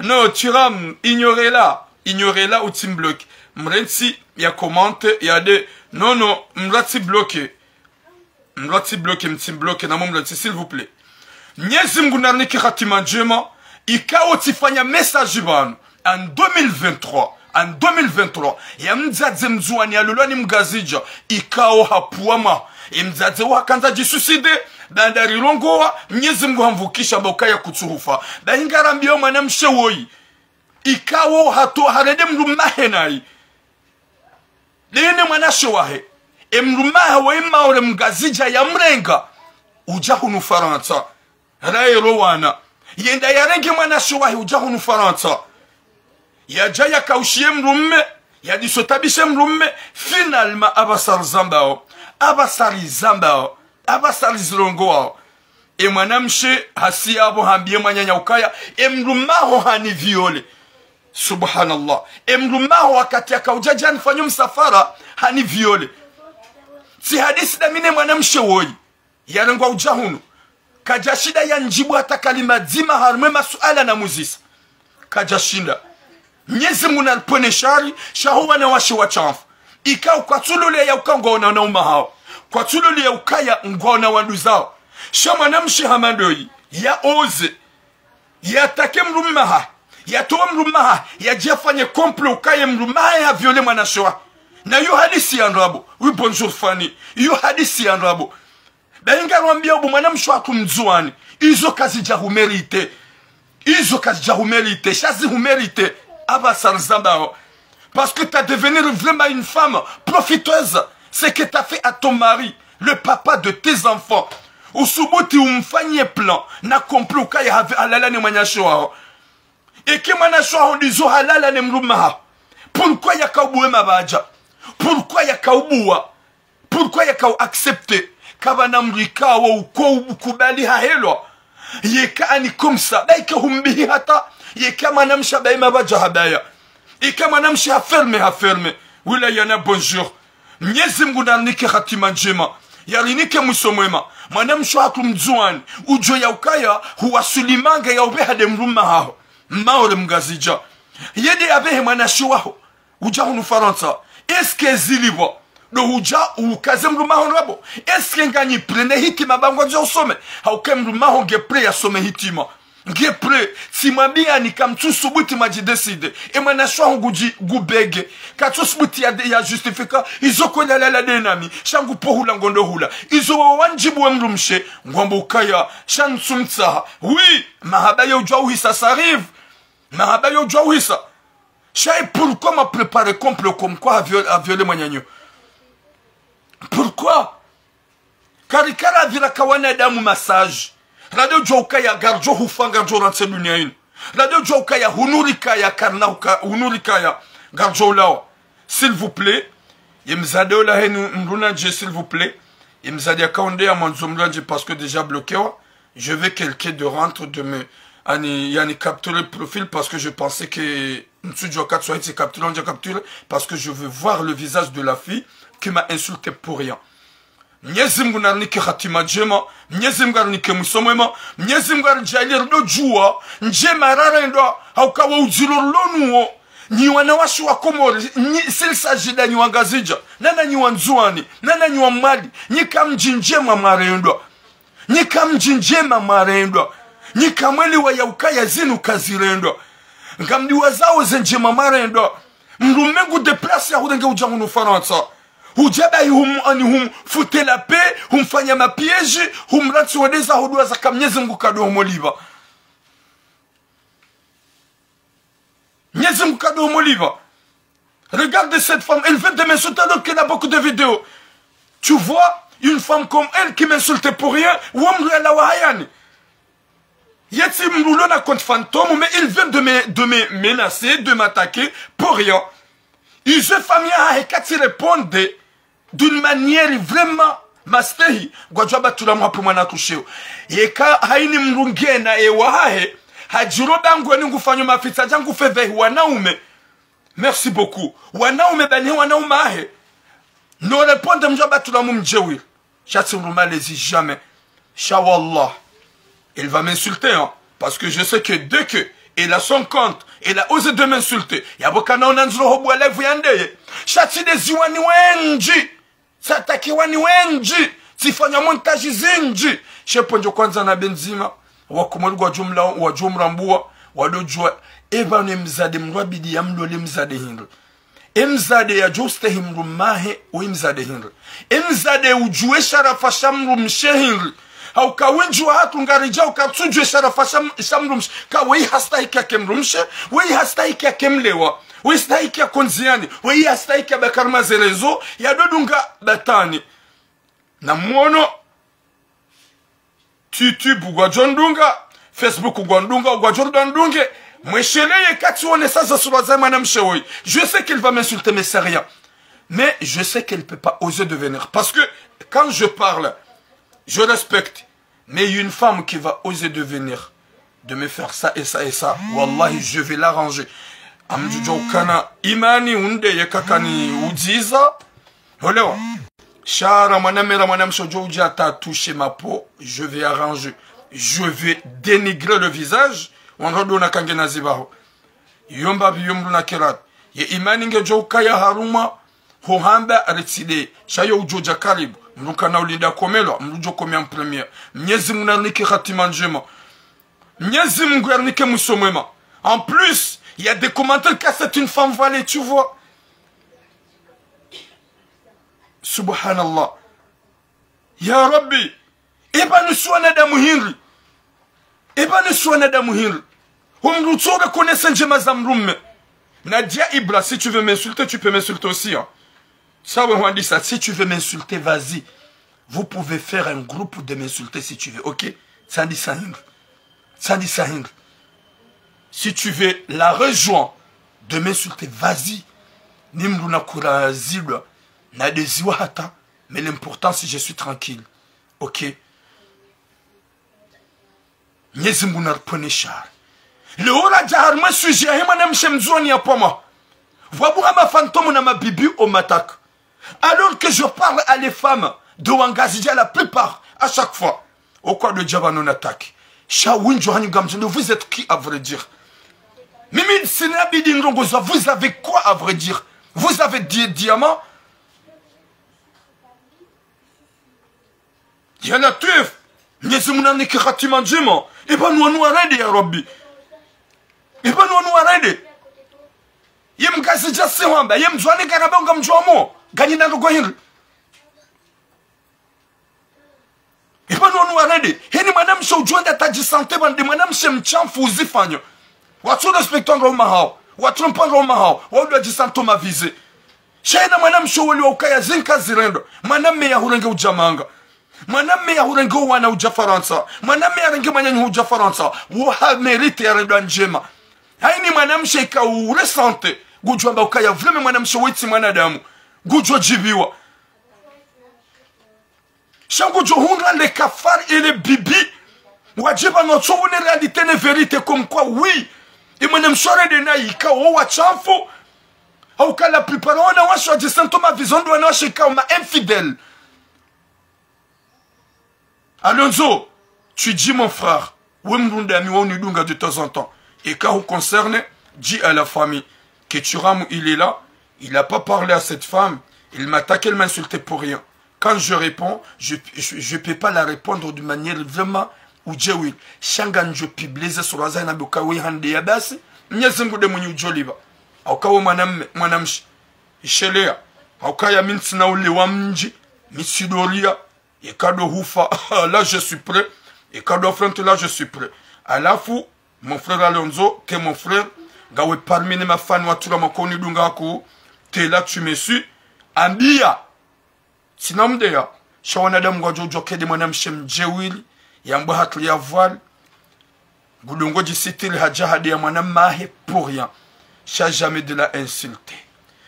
Non, Thuram, ignorez-la. Ignorez-la ou tsimbloke. Mrentsi ya commente, ya de. Non, non, mratsi bloquer. Mratsi bloquer, mtsi bloquer, na mumratsi, s'il vous plaît. Mnyezi Mngu narinike hatima ndjema, ikao tsifanya message pvanu, en deux mille vingt-trois, en deux mille vingt-trois, ya mdzadze mndzuwani yalolwa ni mngazidja, ikao hapvuwa mwaha, ye mdzadze wo hakandza djisuicide, baanda rirongowa, Mnyezi Mngu hamvukisha, ba ukaya kutsuhufa. Bahi ngarambiyo mwanamshe woyi, ikao hato harende mdrumme wahe nayi. Nde ne mwanamshe wahe. E mdrumme wahe woyi mmaore mngazidja yamrenga. Udja hunu Farantsa. Raye ro wana. Yenda yarenge mwanamshe wahe udja hunu Farantsa. Yadja yakaushiye mdrumme. Yadisotabishe mdrumme. Finalement, apvasa rizambao. Apvasa rizambao. Apvasa rizirongowao. E mwanamshe hasi yapvo hambiye mwananya ukaya, e mdrumme waho hani viole. Subhanallah. E mdrumme waho wakati yakaudja dja nifanye msafara, hani viole. Tsi hadisi nda mi ne mwanamshe woyi. Yarengwa udja hunu. Kadjashinda yandjibu hata kalima dzima harumwa e masuala namuzisa. Kadjashinda. Mnyezi Mngu naripvwene shari, sha ho wanawashe washamfu. Ikao kwatsulole ya uka ngwaona wanaume hawo. Kwatsulole ya ukaya ngwaona wanduzao. Sha mwanamshe hama ndoyi, ya oze. Yatake mdrumme wahahe. Yatowe mdrumme wahahe. Yadje yafanye complot ukaya mdrumme wahahe haviole mwanamshe wahe. Na iyo hadisi ya ndrabo. Oui, bonjour Fanny. Iyo hadisi ya ndrabo. Bahi ngarwambiya ubu mwanamshe wahatru mndzuwani. Izo kazidja humérité. Izo kazidja humérité. Sha zi humérité. Apvasa rizambao. Parce que t'as devenu vraiment une femme profiteuse. Ce que t'as fait à ton mari, le papa de tes enfants. Usubuti umfanye plan na complot ukaya have halala ne mwanamshe waho. Eka mwanamshe waho ndizo halala ne mdrumme waho. Pourquoi yakaubuwe mabadja? Pourquoi yakaubuwa? Pourquoi yakau accepter? Kapvana mdru ikao uko ubukubali hahelwa. Yeka ani comme ça, bahi ke humbihi hata, Yeka mwanamshe habaya mapvadja habaya. Yeka mwanamshe haferme haferme. Wila yana bonjour. Mnyezi Mngu narinike hatima ndjema. Yarinike mwiso mwema. Mwanamshe hatru mdzuwani. Udjo ya ukaya huwasuli manga ya upveha nde mdrume haho. Maore mngazidja. Yende yapvehe mwanamshe waho. Udja hunu Farantsa. Est-ce que zilipvo? Ndo udja ukaze mdrume haho ndrabo. Est-ce que nganyi prêt ne hitima ba ngwandzo usome? Hauka mdrume haho nge prêt yasome hitima. Nge prêt. Tsimwambiyani kamtsusubuti mwadji décider. E mwanamshe waho ngudji ngubege. Katsusubuti ya, ya justifier. Izo kwela lala nde nami. Sha ngu pvo hula ngondo hula. Izo wandjibu we mdrumshe. Ngwambo ukaya. Sha ntsumtsaha. Oui. Mahaba yo udjwa uhisa, ça arrive. Mahaba yo udjwa uhisa. Sha et pourquoi mwa préparer complot comme quoi ha viol-, ha violer mwananyo? Pourquoi? Karikara pvira ka wanadamu massage. Rado djuwa ukaya ngaridjo hufa, ngaridjo rantsi dunia inu. Rado djuwa ukaya hunu rikaya karina huka, hunu rikaya ngaridjo ulawa. S'il vous plaît, ye mzade ola henu mdru nandje, s'il vous plaît. Ye mzade yakaonde ya mwandzo mdru nandje parce que déjà bloqué wa. Je vais quelqu'un de rentrer de me, ani, yani capturer le profil parce que je pensais que ntsudjua katsu haiti capturer, on capture parce que je veux voir le visage de la fille qui m'a insulté pour rien. Mnyezi Mngu narinike hatima ndjema, Mnyezi Mngu arinike mwiso mwema, Mnyezi Mngu aridjaanlie rido djuwa ndjema rarendwa, hauka wo udziro rilo nuwo. Nyi wanawashe wa Komori, nyi, s'il s'agit de nyi wangazidja, nana nyi wandzuwani, nana nyi wa Mwali, nyi kamdji ndjema mwarendwa. Nyi kamdji ndjema mwarendwa. Nyi kamwelewa ya ukaya zinu kazirendwa. Ngamdiwazao ze ndjema mwarendwa. Mdrume ngu déplacer ya hurenge udja hunu Farantsa. Hudja bahi hum, ani hum foutre la paix, humfanya mapiège, humrantsi wendeza hudwa zaka Mnyezi Mngu kado humolipva. Mnyezi Mngu kado humolipva. Regarde cette femme, elle vient de m'insulter alors qu'elle a beaucoup de vidéos. Tu vois, une femme comme elle qui m'insulte pour rien, wo mdru yalawa hayani. Yetsi mdru lona compte fantôme, mais il vient de me, de me menacer, de m'attaquer pour rien. Izo famille yahahe katsi répondre d'une manière vraiment mastehi, ngwadjo batula mwape mwana tusheo. Yeka haini mdru ngena ewa hahe, hadjiro bangweni ngufanyo mafitsa dja ngufedhehi wanaume. Merci beaucoup. Wanaume bani wanaume ahe. No répondre mdjo batula mumdjewiri. Sha tsi mdru malezi jamais. Sha wallah. Il va m'insulter, hein. Parce que je sais que dès que il a son compte, il a osé de m'insulter. Yapvo kana ona ndziro hobwa live ya ndeye. Sha tsi ndezi wani wendji. Tsatakiwa ni wendji, tsifanya montage zindji. She pvondjo kwandza na Benzema, wa Komori wa djumla, wa djumla mbuwa, wado djuwa, eba ne mzade mdru abidi ya mlole mzade hindri. E mzade yadjo ustehi mdru mahe, we mzade hindri. E mzade udjuwe sharafa sha mdru mshe hindri. Hauka wendji wahatru ngaridja uka tsudjuwe sharafa sha, sha mdru mshe. Ka weyi hastahiki yake mdru mshe, weyi hastahiki yake mlewa. Weyi hastahiki ya Konziani, weyi hastahiki ya Bakari Mazerezo, yado dunga batani. Na mwono, YouTube ngwadjo ndunga, Facebook ngwa ndunga, ngwadjo rudwa ndunge. Mwesheleye katsi wone sa za sura za mwanamshe woyi. Je sais qu'elle va m'insulter, mais c'est rien. Mais je sais qu'elle peut pas oser de venir. Parce que quand je parle, je respecte. Mais une femme qui va oser de venir, de me faire ça et ça et ça, wallahi, je vais l'arranger. Amdjudjo ukana imani unde yeka kani udziza. Olewa. Sha ra mwanamera mwanamshe udjo udja ta toucher ma peau, je vais arranger. Je vais dénigrer le visage. Wanrado na kange na zibaho. Yomba bi yomru na kerat. Ye imani ngedjo ukaya harumwa. Ho hamba aretside, sha yo udjo dja karibu, mdru kana ulinda komelwa, mdru djo komea en premier. Mnyezi Mngu narinike hatima ndjema. Mnyezi Mngu yarinike mwiso mwema. En plus, il y a des commentaires que c'est une femme voilée, tu vois. Subhanallah. Ya Rabbi, eba nusu wanadamu hindri. Eba nusu wanadamu hindri. Humdru tso reconnaître ndjema za mdrume. Nadia Ibra, si tu veux m'insulter, tu peux m'insulter aussi, hein. Sawe hwandisa, si tu veux m'insulter, vas-y. Vous pouvez faire un groupe de m'insulter si tu veux, ok? Tsandisa hindri. Tsandisa hindri. Si tu veux la rejoindre de m'insulter, vas-y. Ni mdru na kurazidwa. Na deziwa hata. Mais l'important, si je suis tranquille. Ok? Mnyezi Mngu naripvwene shari. Leo radja harimwa sujet yahe mwanamshe mndzuwani ya pvamwa. Vwabuha ma fantômes na mabibi o m'attaque. Alors que je parle à les femmes de Wangazidja, la plupart, à chaque fois. Okwa ndo djaba non attaque. Sha windji hanyu ngamdjo, vous êtes qui à vrai dire? Mimi tsina bidi ndrongoza, vous avez quoi à vrai dire? Vous avez des diamants? Ya Latwif, Mnyezi Mungu narinike hatima ndjema. Eba nuwa nuwa rende ya Rabbi. Eba nuwa nuwa rende. Ye Mngazidja si hwamba, ye Mndzuwani karamba ngamdjuwa mo. Nganyina ndrongo hindri. Eba nuwa nuwa rende. Heni mwanamshe udjo wenda tadji sentir pvanu nde mwanamshe mshamfu uzifanyo. Watsu respecter ndro uma hawo. Watsu mpandro uma hawo. Wawudu wadji sentir o mavisé. Sha yena mwanamshe wali wa ukaya zinka zirendwa. Mwanamme yahurenge udja manga. Mwanamme yahurenge owana udja Farantsa. Mwanamme yarenge mwananyaho udja Farantsa. Wo ha mérite ya rendwa ndjema. Hayini mwanamshe ika u ressentir. Ngudjo amba ukaya vraiment mwanamshe wetsi mwanadamu. Ngudjo djibiwa. Sha ngudjo hundra le kafar et le bibi. Wadjiba no tso une réalité ne vérité comme quoi oui. Ye mwanamshe warende nayi ika wo washamfu. Hauka la plupart wanawashe wadji sentir o mavisé ndo wanawashe ika wo ma infidèles. Alonzo, tu dis mon frère, we mdru ndami wa unidunga de temps en temps. Et quand vous concerne, dis à la famille que Thuram, il est là, il a pas parlé à cette femme, il m'attaque, il m'insulte pour rien. Quand je réponds, je, je, je peux pas la répondre de manière vraiment ou djewil. Sha ngamdjo publie ze sura zahe nambe uka we handeya basi, Mnyezi Mungu nde mwinyi udjo lipva. Hauka we mwanamme, mwanamshe, isheleya. Hauka ya mi ntsina ulewa mdji, mi tsi doria. Eka ndo hufa, là je suis prêt. Eka ndo affronter, là je suis prêt. Halafu, mon frère Alonzo, que mon frère, ngawe parmi ne ma fans wa Thuram wa unidunga ku, t'es là, tu me suis. Ambiya. Tsina mdeya. Sha wanadamu ngwadjo djuwa ke nde mwanamshe mdjewili, yambwa hatru ya voile. Ngudungo djisitiri hadja hadeya mwanamme wahe pour rien. Sha jamais de la insulter.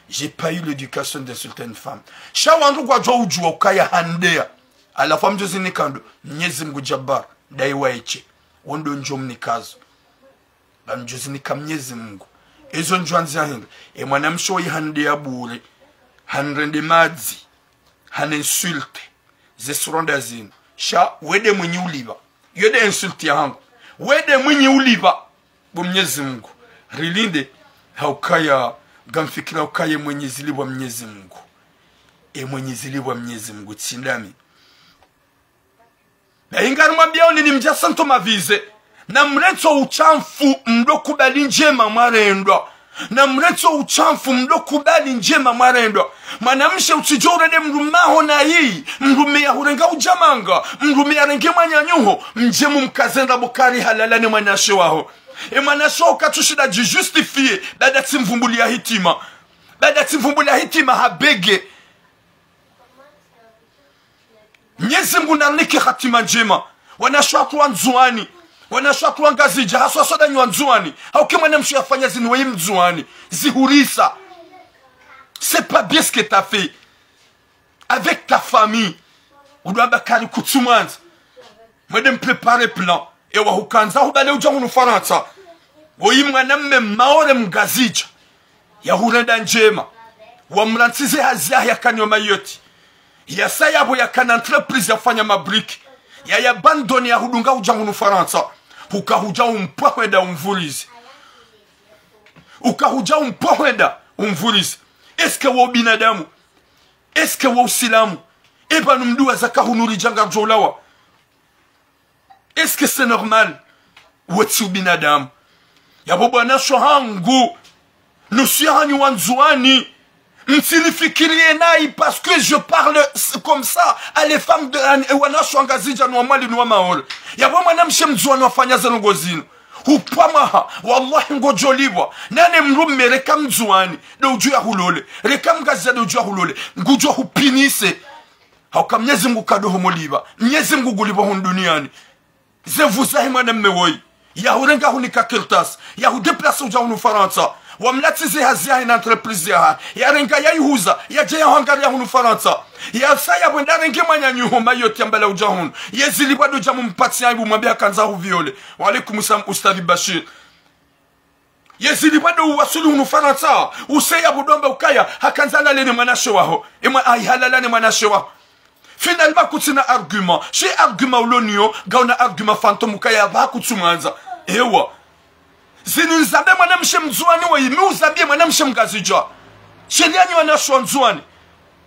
J'ai pas eu l'éducation d'insulter une femme. Sha wandru ngwadjo udjuwa ukaya handeya. Halafu ngamdjo zinika ndo, Mnyezi Mungu Jabbar, ndaye waeshe. Wo ndo ndjo mnikazo. Ngamdjo zinika Mnyezi Mungu. Ezo ndjo andzi ya hindri. E mwanamshe oyi handeya bure. Hanrende madzi. Haninsulte. Ze sura nda zinu. Sha, we nde mwinyi ulipva. Yo nde insulte yahangu. We nde mwinyi ulipva. Bo Mnyezi Mungu. Rilinde. Haukaya, ngamfikira ukaya ye mwenyi zilipvwa Mnyezi Mungu. Ye mwenyi zilipvwa Mnyezi Mungu. Tsi ndami. Na inga nimwambiyawo nyi mdja sentir o mavisé. Namrantsi o ushamfu mdo kubali ndjema mwarendwa. Namrantsi o ushamfu mdo kubali ndjema mwarendwa. Mwanamshe utsidjo urende mdrumme waho nayi, mdrumme yahurenga udja manga, mdrumme yarenge mwananyaho, mdje mumkaze ndrabo kari halala ne mwanamshe waho. E mwanamshe waho katsushinda djijustifier, baada tsimvumbuliya hitima. Baada tsimvumbuliya hitima habege. Mnyezi Mungu narinike hatima ndjema. Wanawashe watru wa Ndzuwani. Wanawashe watru wa Ngazidja, haswa haswa ndanyi wa Ndzuwani. Hauka ye mwanamshe yafanya zinu weyi Mndzuwani. Zihurisa. C'est pas bien ce que t'as fait. Avec ta famille. Udwamba kari kutsumwandza. Mwende mpréparer plan. Ewa hukandza hubale udja hunu Farantsa. Oyi mwanamme Maore Mngazidja. Yahurenda ndjema. Wamrantsi ze hazi yahe yakana yo Mayotte. Yasa yapvo yakana entreprise yafanya mabrique. Yayabandonner yahudunga udja hunu Farantsa. Huka hudja umpwa hwenda umvurize. Uka hudja umpwa hwenda umvurize. Est-ce que wo binadamu? Est-ce que wo usilamu? Eba numduwa zaka hunu ridja ngardjo ulawa. Est-ce que c'est normal? Wetsi ubinadamu. Yapvo bwana sho hangu. Nusu yahanyu wa Ndzuwani. Mtsinifikiriye nayi parce que je parle comme ça à les femmes de, à, wanawashe wa Ngazidja, no wa Mwali, no wa Maore. Yapvo mwanamshe Mndzuwani wafanya ze ndrongo zinu. Hupva mwaha. Wallahi ngodjo lipvwa. Nane mdrumme reka Mndzuwani. Ndo udjo yahulole. Reka Mngazidja ndo udjo yahulole. Ngudjo hupinise. Hauka Mnyezi Mungu kado homo lipva. Mnyezi Mungu ngulipvao hunu duniyani. Ze nvu zahe mwanamme woyi. Yahurenga hunika kartasi. Yahudéplacer udja hunu Farantsa. Wamlatsi ze hazi yahe na entreprise yahe. Yarenga yayihuza. Yadja yahwangariya hunu Farantsa. Yasa yapvo ndarenge mwananyaho Mayotte yambala udja hunu. Yezilipvwa ndo dja mumpatsi aibu mwambe hakandza huvioler. Wa alaykum salam, Ustadh Bashir. Yezili pvwado uwasuli hunu Farantsa, useya budomba ukaya, hakandza halale ne mwanamshe waho. Emwa ayi halala ne mwanamshe waho. Finalement, kutsina argument. She argument uloniyo, ngauna argument fantôme ukaya pvwa kutsumwandza. Ewa. Zinu nizambe mwanamshe mndzuwani woyi, mi uzambiye mwanamshe mngazidja. Sheli yanyi wanashe wa Ndzuwani.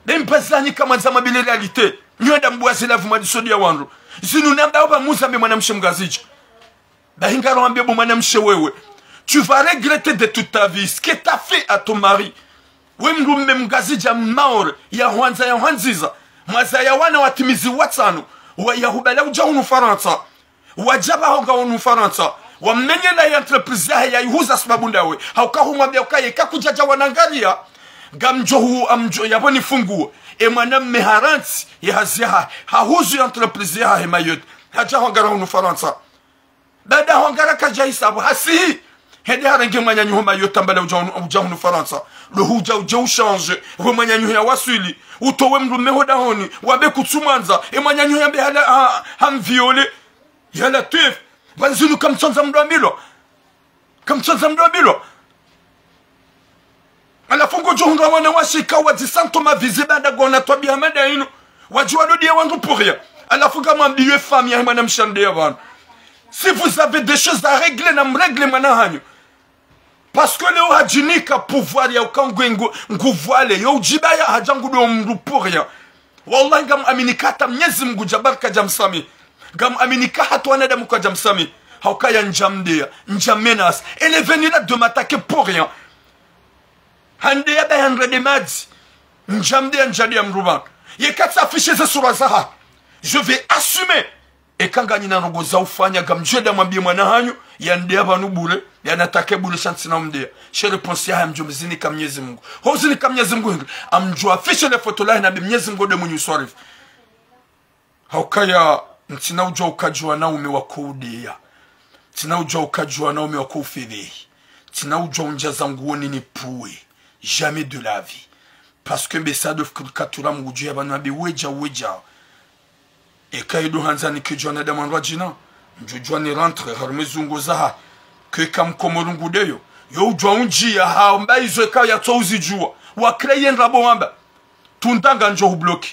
Be mpazanyi kamwandza mwambile réalité. Nyi wenda mbwazi lavu mwadisodi ya wandru. Zinu namba opva mi uzambe mwanamshe mngazidja. Bahi ngaro wambiye bo mwanamshe wewe. Tu vas regretter de toute ta vie ce que t'as fait à ton mari. We mndrume mngazidja Maore, yahwandza yahwandziza. Mwazaya wana watimizi watsanu. Wa yahubala udja hunu Farantsa. Wadja pvaho nga hunu Farantsa. Wamenyela ye entreprise yahe yayihuza sababu ndawe. Hauka humwambiya ukaya eka kudjadja wanangaliya. Ngamdjo hu, amdjo, yapvo nifunguwe. E mwanamme harantsi, ye hazi yahahe. Hahuzu ye entreprise yahahe Mayotte. Hadja hwangara hunu Farantsa. Baada hwangara kadja hisabu, hasihi. Hende harenge mwananyaho Mayotte amba la udja hunu, udja hunu Farantsa. Lo hudja udje uchange, we mwananyaho yawaswili. Utowe mndrume ho dahoni, wambe kutsumwandza. E mwananyaho yambe hala, ha, hamviole. Ya Latwif. Pvanu zinu kamtsandza mndru ambilwa. Kamtsandza mndru ambilwa. Halafu ngodjo hundra wanawashe ikao wadjisanto mavizi baada ngwaona twabiya hama nda inu. Wadji wadodiya wandru pour rien. Halafu ngamwambiyo e famille yahe mwanamshe ndeya pvanu. Si vous avez des choses à régler, namrégler mwana hanyu. Parce que leo hadjinika pouvoir ya uka ngwe ngu, nguvu ale. Yo udjibaya hadja ngudo mndru pour rien. Wallahi, ngamwamini ka hata Mnyezi Mungu dja baraka dja msamihi. Ngamwamini ka hata wanadamu kwadja msamihi. Haukaya ndjamdeya, ndjamenace. Elle est venue là de m'attaquer pour rien. Handeya ba yanrede madzi. Ndjamdeya, ndjadeya mndru pvanu. Ye katsi afficher ze sura zahahe. Je vais assumer. Eka nganyina ndrongo za ufanya, ngamdjo enda mwambiye mwana hanyu, yandeya pvanu bure, yanatake bure sha ntsina umdeya. She réponse yahahe amdjo mzinika Mnyezi Mungu. Ho uzinika Mnyezi Mungu hindri, amdjo afficher le foto lahe nambe Mnyezi Mungu nde mwenye uswarifu. Haukaya, ntsina udjuwa ukadjuwa wanaume wako udeya. Ntsina udjuwa ukadjuwa wanaume wako ufevehi. Ntsina udjuwa undjaza nguoni nipvuwe. Jamais de la vie. Parce que mbe sa do fikiri katura mngudjuwa pvanu ambe wedja, wedja. Eka ido handza nikidjuwa wanadamu wandru wadjina, ndjodjuwa ni rentré harumwa ze zungu zahahe. Ke ka mkomori ngudeyo, yo udjuwa undjiya hamba izo eka yatso uzidjuwa. Wa créer ndrabo wamba. Tunda ngandjo hubloquer.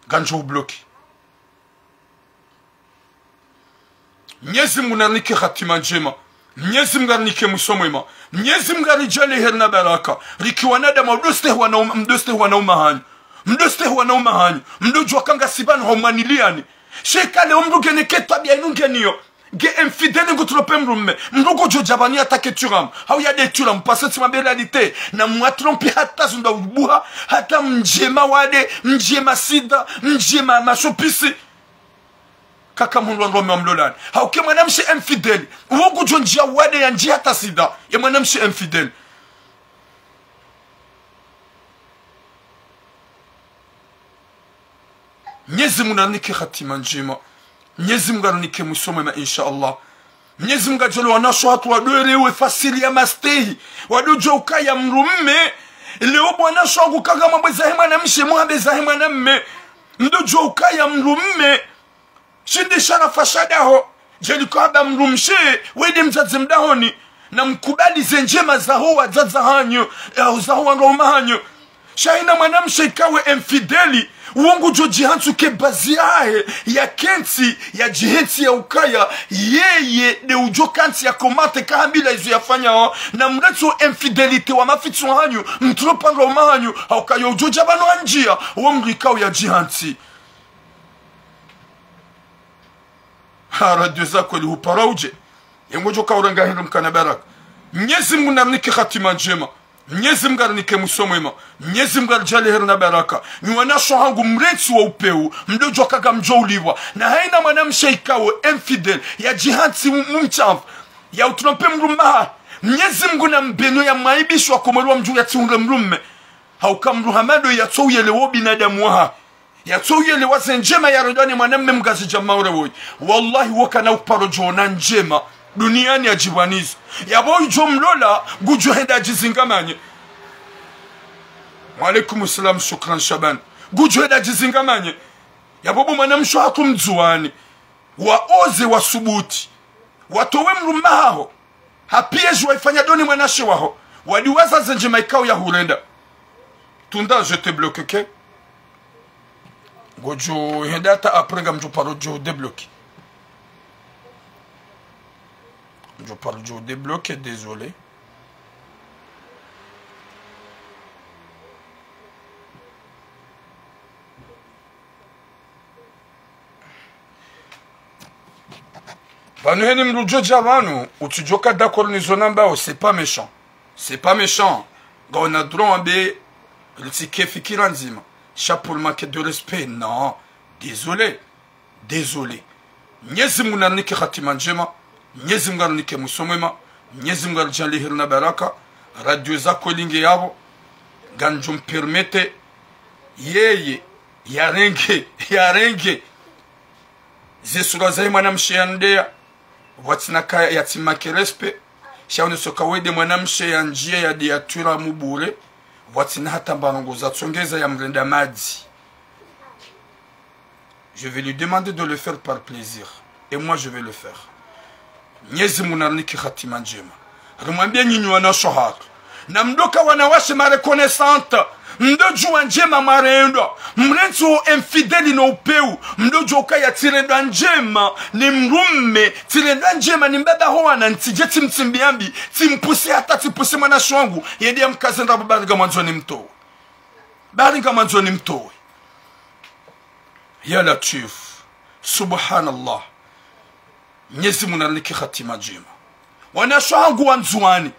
Ngandjo hubloquer. Mnyezi Mungu narinike hatima ndjema. Mnyezi Mungu arinike mwiso mwema. Mnyezi Mungu aridjaanliye heri na baraka. Rike wanadamu mdo stehi wana um-, mdo stehi wanaume hanyu. Mdo stehi wanaume hanyu. Mdo djuwa ka ngasi pvanu ho mwaniliyani. She eka leo mndru ngena ke twabiya inu ngeniyo. Nge infidèle ngu tromper mndrume. Mndru ngodjo dja pvanu ya attaquer Thuram. Hau yade Thuram. Parce que tsi mwambe réalité. Na mwa tromper hata zunda ubuha. Hata mdjema wade. Mdjema sida. Mdjema mashopisi. Kaka mndru wa mndrume wa mlolani. Hauka e mwanamshe infidèle. Uwo ngudjo ndjiya wade yandjiye hata sida. Ye mwanamshe infidèle. Mnyezi Mungu narinike hatima ndjema. Mnyezi Mungu arinike mwiso mwema, insha Allah. Mnyezi Mungu adjaanliye wanashe hatru wado elewa fasiri ya mastehi. Wado djuwa ukaya mndrume. Leo bo wanashe wangu ka ngamwambe zahe mwanamshe, mwambe zahe mwanamme. Mdo djuwa ukaya mndrume. Shinde sharafa sha daho. Djeli ko hamba mndrumshe, wende mdzadze mdahoni. Na mkubali ze ndjema zaho wadzadze hanyu, eh, zaho wandrume hanyu. Sha ina mwanamshe ikao infidèle, uwo ngudjo djihantsi ke bazi yahahe, ya kentsi, ya djihentsi ya ukaya, yeye nde udjo kantsi ya commenter ka hambilwa izo yafanyao, na mretso infidélité wa mafitsi wa hanyu, mtromper wandrume hanyu, hauka yo udjo dja pvanu handjiya, uwo mndru ikao ya djihantsi. Ha, radio zako ili hupara udje. Ye ngodjo ka uranga hindru mkana baraka. Mnyezi Mungu narinike hatima ndjema. Mnyezi Mungu arinike mwiso mwema. Mnyezi Mungu aridjaanliye heri na baraka. Nyi wanashe hangu mrentsi wa upvewu. Mdo djuwa ka ngamdjo ulipvwa. Na haina mwanamshe ikao infidèle. Ya djihantsi mu-, mumshamvu. Ya utromper mndrume wahahe. Mnyezi Mungu nambeno ya mwaibishe wa komori wa mdjuu ya tsihundre mndrume. Hauka mndru hama ndo yatso uyelewa wo binadamu wahahe. Yatso uyelewa ze ndjema ya redwa ni mwanamme mngazidja Maore woyi. Wallahi, wo kana uparo djona ndjema duniani ya djibwanizo. Yapvo idjo mlola, ngudjo henda djizingamanye. Wa alaikum salam, shukran Shaban. Ngudjo henda djizingamanye. Yapvo bo mwanamshe hatru mdzuwani. Waoze, wasubuti. Watowe mndrume wahaho. Ha piège wayifanya doni mwanamshe waho. Wadi waza ze ndjema ikao yahurenda. Tunda, je te bloque, ok? Ngodjo henda hata après ngamdjo paro djo débloquer. Ngamdjo paro djo débloquer, désolé. Pvanu heni mdru djo dja pvanu, utsidjo ka d'accord nizo nambao, c'est pas méchant. C'est pas méchant. Ngawuna droit wambe, ritsike fikira ndzima. Sha pour manque de respect, non. Désolé. Désolé. Mnyezi Mungu narinike hatima ndjema. Mnyezi Mungu arinike mwiso mwema. Mnyezi Mungu aridjaanliye heri na baraka. Radio za kweli nge yapvo. Ngandjo mpermettre yeye yarenge, yarenge ze sura zahe mwanamshe ya ndeya, pvwatsina kaya yatsi manque respect. Sha woneso ka wende mwanamshe ya ndjiya ya deya twira mubure, pvwatsina hata mbarongo zatsongeza ya mrenda madzi. Je vais lui demander de le faire par plaisir. Et moi, je vais le faire. Mnyezi Mungu narinike hatima ndjema. Rimwambiye nyinyi wanashe hatru. Namdjoka wanawashe ma reconnaissante. Mdodjuwa ndjema mwarendwa. Mrentsi wo infidèle no upewu. Mdodjuwa ukaya tsirendwa ndjema ni mdrume. Tsirendwa ndjema ni mbaba ho wana. Ntsidje tsimtsimbiye mbi. Tsimpuse hata tsimpuse mwanashe wangu. Yende yamkaze ndrabo bari ngamwandzo nimtowe. Bari ngamwandzo nimtowe. Ya Latwif. Subhanallah. Mnyezi Mungu narinike hatima ndjema. Wanashe hangu wa Ndzuwani,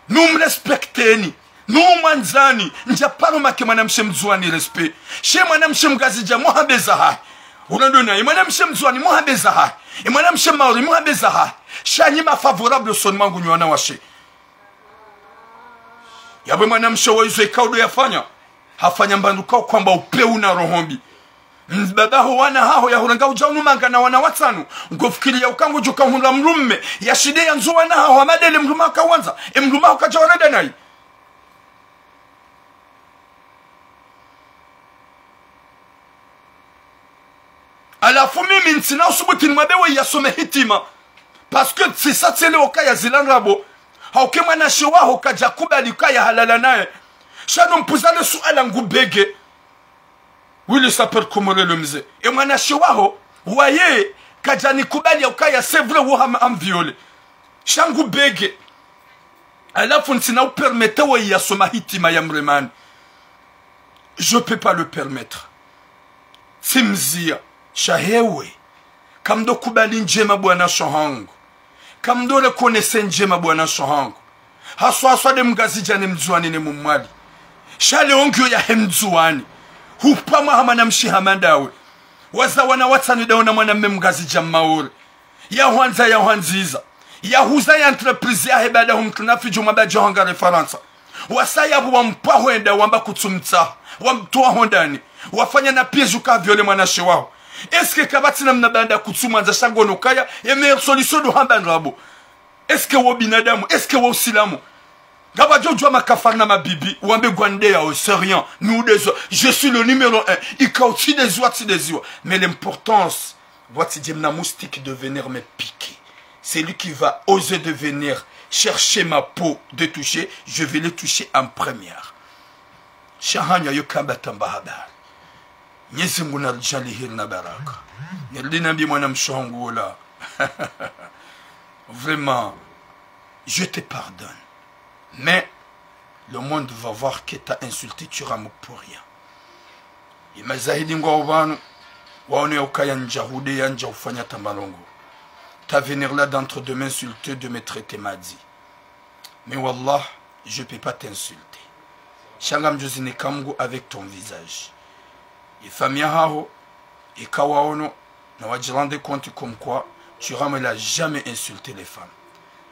numrespecteni, numwandzani. Ndja paro manque mwanamshe Mndzuwani respect. She mwanamshe Mngazidja muhambe zahahe. Urendo naye mwanamshe Mndzuwani muhambe zahahe. E mwanamshe Maore muhambe zahahe. Sha nyi ma favorables usoni mwangu nyi wanawashe. Yapvo mwanamshe wa izo ikao ndo yafanya. Hafanya mbandru kao kwamba upewu na roho mbi. Mbaba ho wana haho yahurenge udja unu manga na wana watsanu. Ngofikiri ya uka ngodjo ka uhundra mdrume. Yashinde yandzo wana haho hama ndele mdrume haka wandza. E mdrume haho kadja warenda nayi. Halafu mimi ntsina usubuti nimwambe we yasome hitima. Parce que c'est ça, tsele okaya zila ndrabo. Hauka e mwanamshe waho kadja kubali ukaya halala naye. Sha no mpvuza le suala ngu bege. Oui, le sapeur comorien, le mze. E mwanamshe waho, waye, kadja nikubali ya ukaya, c'est vrai, wo ham, ham violé. Sha ngu bege. Halafu ntsina upermettre we yasome hitima ya mremani. Je peux pas le permettre. Tsimziya, sha hewe. Kamdo kubali ndjema bwanashe hangu. Kamdo reconnaître ndjema bwanashe hangu. Haswa haswa nde Mngazidja ne Mndzuwani ne Mmwali. Sha leo ngiyo yahe Mndzuwani. Hupvamwa ha mwanamshe hama ndawe. Waza wana watsanu ndawe na mwanamme Mngazidja Mmaore. Yahwandza, yahwandziza. Yahuza ye entreprise yahe baada humtuna fidjo mwamba djo hangare Farantsa. Wasaya pvo wampva hwenda wamba kutsumtsaha. Wamtowa hondani. Wafanya na piège uka violé mwanamshe waho. Est-ce que kapvatsi namna baanda kutsumwandza sha ngono kaya, ye meilleure solution ndo hamba ndrabo. Est-ce que wo binadamu, est-ce que wo usilamu? Ngapvadjo djuwa makafara na mabibi, wambe ngwandeyawo, c'est rien. Nous, des, je suis le numéro un. Ikao tsi deziwa, tsi deziwa. Mais l'importance, pvwatsidje mna moustique de venir me piquer. Celui qui va oser de venir chercher ma peau de toucher, je vais le toucher en première. Sha hanyu yo kamba tamba habari. Mnyezi Mungu naridjaanliye heri na baraka. Nirudi nambiye mwanamshe wangu wola. Vraiment, je te pardonne. Mais le monde va voir que t'as insulté Thuram pour rien. Ye mazahidi ngwawo pvanu, waone ya ukaya ndja hudeya, ndja hufanya tamba ndrongo. T'as venir là d'entre de m'insulter, de me traiter madzi. Mais wallah, je peux pas t'insulter. Sha ngamdjo zinika Mungu avec ton visage. Ye famille yahaho, eka waono, na wadji rende compte comme quoi Thuram il a jamais insulté les femmes.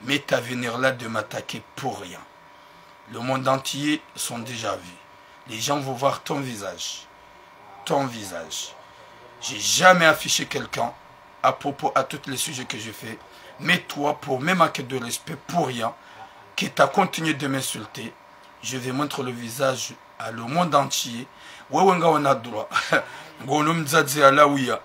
Mais t'as venir là de m'attaquer pour rien. Le monde entier sont déjà vus. Les gens vont voir ton visage. Ton visage. J'ai jamais affiché quelqu'un à propos à tous les sujets que je fais. Mais toi, pour me manquer de respect pour rien, que t'as continué de m'insulter, je vais montrer le visage à le monde entier. Wewe ngawuna droit. Ngono mdzadze halawiya.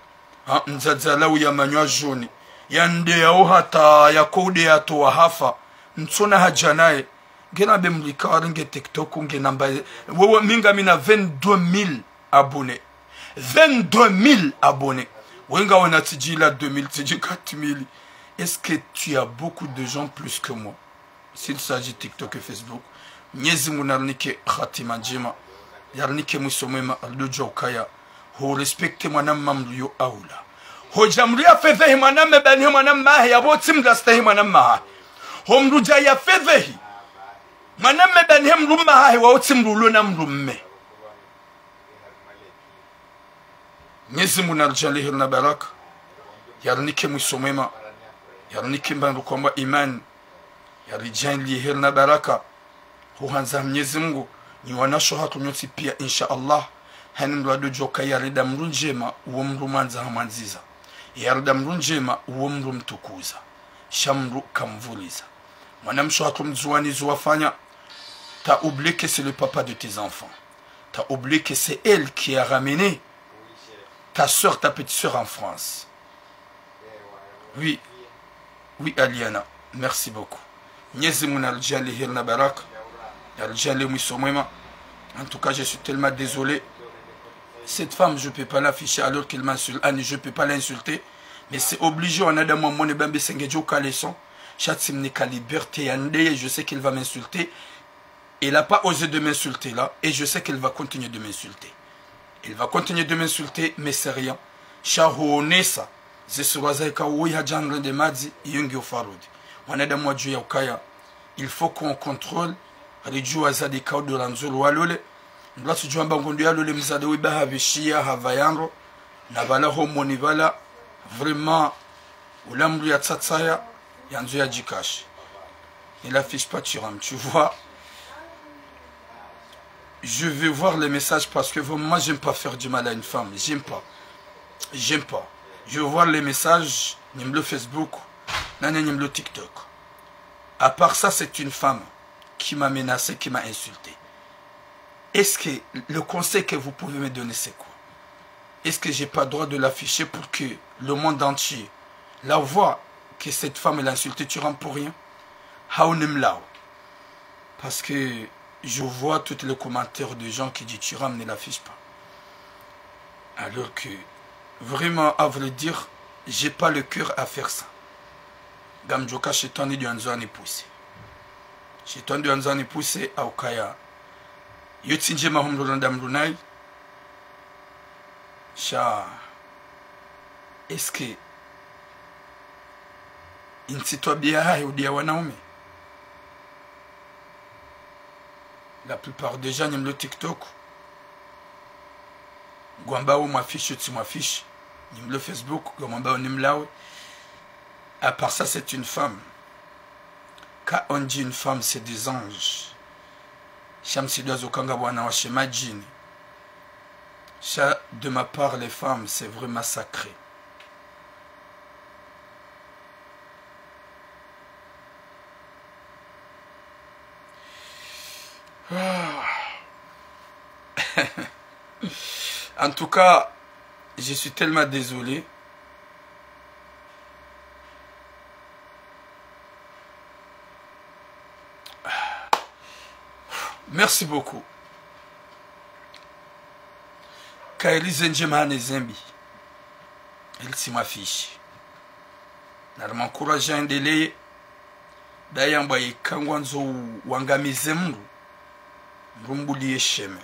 Ha, mdzadze halawiya manyo ya jaune. Yandeyawo hata yakoudeya hata wahafa. ntsona hadja naye. Ngena be mlika warenge TikTok, ngena mbaye. Wewe mi ngamina vingt-deux mille abonnés. Vingt-deux mille abonnés. Wewe ngawe na tsidji la deux mille, tsidji quatre mille. Est-ce que tu as beaucoup de gens plus que moi? S'il s'agit TikTok et Facebook, Mnyezi Mungu narinike hatima ndjema, yarinike mwiso mwema, alidodjo ukaya, ho respecte mwanamma mdru yo aula. Hodja mdru ya fedhehi mwanamme bani he mwanamma hahe, yapvo tsi mdru astehi mwanamma hahe. Ho mdru dja ya fedhehi mwanamme bani he mdrumme hahe, wao tsi mdru ulo na mdrumme. Mnyezi Mungu naridjaanlie heri na baraka, yarinike mwiso mwema, yarinike mbandru kwamba imani, yaridjaanlie heri na baraka. Huhandza Mnyezi Mungu, nyi wanashe hatru nyontsi pia, insha Allah. Hani mdru adodjoka yarida mdru ndjema, uwo mdru mwandza hamwandziza. Yarida mdru ndjema, uwo mdru mtukuza. Sha mdru kamvuliza. Mwanamshe hatru mdzuwani zuwafanya, t'as oublié que c'est le papa de tes enfants. T'as oublié que c'est elle qui a ramené ta sœur, ta petite sœur en France. Oui. Oui, Aliana. Merci beaucoup. Mnyezi Mungu naridjaanlie heri na baraka. Naridjaanlie mwiso mwema. En tout cas, je suis tellement désolé. Cette femme, je peux pas l'afficher alors qu'elle m'insulte. Ah, je peux pas l'insulter. Mais c'est obligé, wanadamu wamwone bambe senge djo ka leçon. Sha tsi mnika liberté ya ndeye, je sais qu'elle va m'insulter. Elle a pas osé de m'insulter là, et je sais qu'elle va continuer de m'insulter. Elle va continuer de m'insulter, mais c'est rien. Sha huonesa, ze sura zahe ka uwo hadja nrende madzi, iyo ngiyo farudi. Wanadamu wadjuwe ya ukaya, il faut qu'on contrôle, ridjuwa zadi ka udo randzo ri walole. Mdru atsidjuwa amba ngondo yalole mzade we ba hapvishiya, hapva yandro, na pvala homoni pvala, vraiment, ula mdru ya tsatsaya, yandzo ya djikashe. Ne l'affiche pas, Thuram, tu vois. Je vais voir les messages parce que vraiment, moi, j'aime pas faire du mal à une femme. J'aime pas. J'aime pas. Je vais voir les messages, ni mlo Facebook, nani ni mlo TikTok. À part ça, c'est une femme qui m'a menacé, qui m'a insulté. Est-ce que le conseil que vous pouvez me donner, c'est quoi? Est-ce que j'ai pas droit de l'afficher pour que le monde entier la voit que cette femme, elle a insulté Thuram pour rien? Hau nimlawe. Parce que je vois tous les commentaires de gens qui disent Thuram ne l'affiche pas. Alors que, vraiment, à vrai dire, j'ai pas le cœur à faire ça. Ngamdjoka shetwani ndo yandzo anipuse. Shetwani ndo yandzo anipuse, ha ukaya. Yo tsi ndjema humlolanda mdru nayi. Sha, est-ce que intsi twabiya hahe udiya wanaume? La plupart des gens ni mlo TikTok, ngwambao mwaffiche, tsi mwaffiche. Ni mlo Facebook, ngwambao nimlawe. À part ça, c'est une femme. Quand on dit une femme, c'est des anges. Sha msidwazo kanga bwana washe madjini. Sha, de ma part, les femmes, c'est vraiment sacré. Ah. En tout cas, je suis tellement désolé. Merci beaucoup. Kayiri ze ndjema hane ze mbi. Ili tsi mwaffiche. Nari m'encourage yaendeleye. Dayamba yeka ngwandzo wangamize mdru, mdru mbuliye sheme.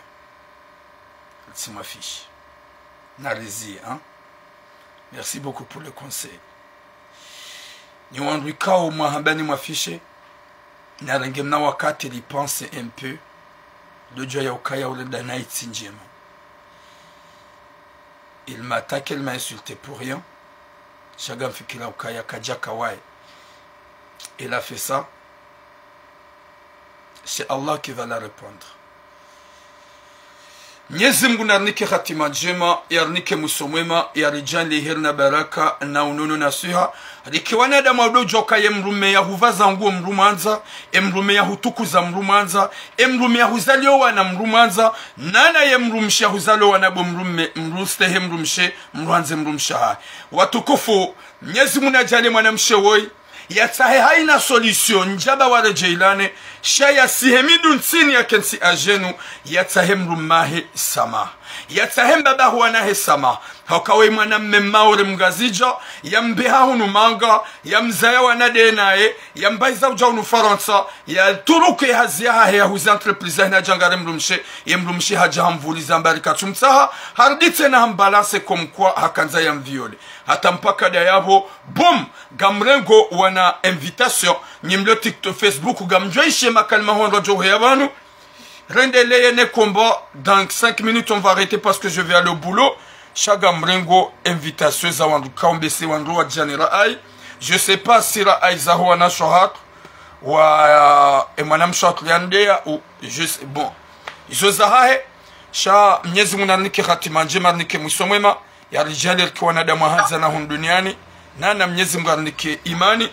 Ili tsi mwaffiche. Nariziye, hein? Merci beaucoup pour le conseil. Ni wandru ikao mwahamba ni mwaffiche, narenge mna wakati ri pense un peu, ndo djuwa ya ukaya ule dana itsi ndjema. Il m'a attaqué, il m'a insulté pour rien. Sha ngamfikira ukaya kadjaka waye. Il a fait ça. C'est Allah qui va la répondre. Mnyezi Mungu narinike hatima ndjema, yarinike mwiso mwema, yaridjaanlie heri na baraka, na unono na swiha. Rike wanadamu wadodjoka ye mdrume yahupvaza nguo mdru mwandza, e mdrume yahutukuza mdru mwandza, e mdrume yahuzalio wana mdru mwandza, nana ye mdrumshe yahuzalio wana bo mdrume, mdru stehi mdrumshe, mdru handze mdrumshe hahe. Watukufu, Mnyezi Mungu nadjaanlie mwanamshe woyi, Yatsahe hayina solution, ndjaba waredjeyi lane, sha yasihe mindru ntsini yakentsi adjenu, yatsahe mdrumme wahe samaha. Yatsahe mbaba wahe wana wahe samaha. Hauka we mwana mme Maore mngazidja, yambeha hunu manga, yamzaya wana nde naye, yambahiza udja hunu Farantsa, yaturuke hazi yahahe yahuza entreprise yahe nadja ngare mdrumshe, ye mdrumshe hadja hamvuliza mbali katsumtsaha, harudi tsena hambalancer comme quoi hakandza yamviole. Hata mpaka nda yapvo, boum, ngamrengo wana invitation, nyi mlio TikTok, Facebook, ngamdjo ishiya makalima hondro djo heya pvanu. Rendeleye ne combat, dans cinq minutes, on va arrêter parce que je vais aller au boulot. Sha ngamrengo invitation za wandru kaombese wandru wadjani rayi. Je sais pas si rayi zaho wanashe wahatru, wa, e mwanamshe wahatru yandeya, ou, je sais, bon. Izo zahahe, sha Mnyezi Mungu narinike hatima ndjema, arinike mwiso mwema. Yaridjaanlie rike wanadamu wa handza na hunu duniani. Nana Mnyezi Mungu arinike imani.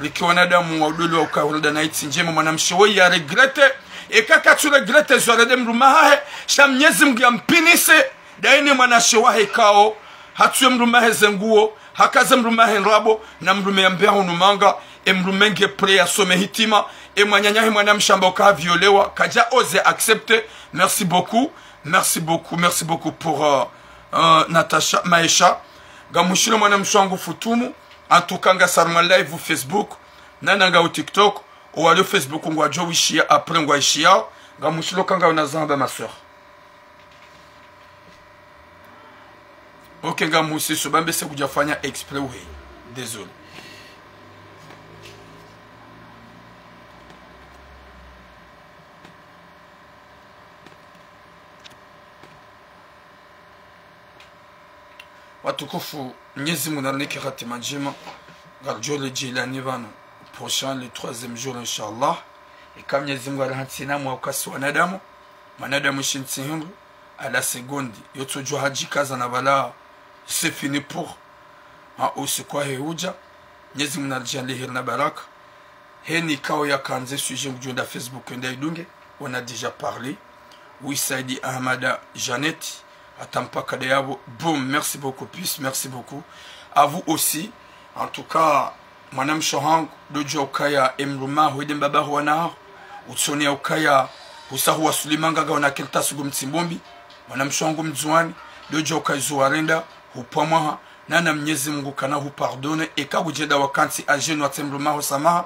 Rike wanadamu wa udoli wa ukaya hurenda na itsi ndjema mwanamshe woyi ya regretter. Eka katsu regretter zo yarende mdrumme wahahe. Sha Mnyezi Mungu yampinise. Ndaye ne mwanamshe wahe kao. Hatsuwe mdrumme wahe ze nguo. Hakaze mdrumme wahe ndrabo. Na mdrumme yambeha hunu manga. E mdrumme nge prêt yasome hitima. E mwananyahe mwanamshe amba uka haviolewa. Kadja oser accepter. Merci beaucoup. Merci beaucoup. Merci beaucoup pour, euh, euh, Natacha, Maesha. Ngamhushilo mwanamshe wangu Futumu. En tout cas, ngasarumwa live Facebook. Nana ngau TikTok. Owalio Facebook ngwadjo wishiya, après ngwaishiya. Ngamhushilo kanga una zamba, ma sœur. Ok, ngamhusiso, bambe se kudjafanya exprès uheye. Désolé. Watukufu, Mnyezi Mungu narinike hatima ndjema. Ngaridjo redjeyi lani pvanu prochain, le troisième jour, Inch'Allah. Eka Mnyezi Mungu arihantsi na mwa ukasi wanadamu. Mwanadamu ishi ntsi hindru, à la seconde, yotsodjuwa hadjikaza na pvala, c'est fini pour. Ha, usiku wahe udja, Mnyezi Mungu naridjaanlie heri na baraka. Heni kao yakandze sujet ngudjo enda Facebook enda idunge, on a déjà parlé. Oui, Saidi Ahmada Jeannette, hata mpaka nda yapvo. Boum, merci beaucoup, peace, merci beaucoup. À vous aussi. En tout cas, mwanamshe wahangu, ndodjuwa ukaya e mdrumme waho, ede mbaba waho wana haho. Utsoni ya ukaya, husa huwaswili manga ngauna kartasi ngu mtsimbombi. Mwanamshe wahangu Mndzuwani, ndodjuwa ukaya izo warenda, hupvwa mwaha, nana Mnyezi Mungu kana hupardonner, eka kudjenda wakantsi adjenu watsahe mdrumme waho samaha,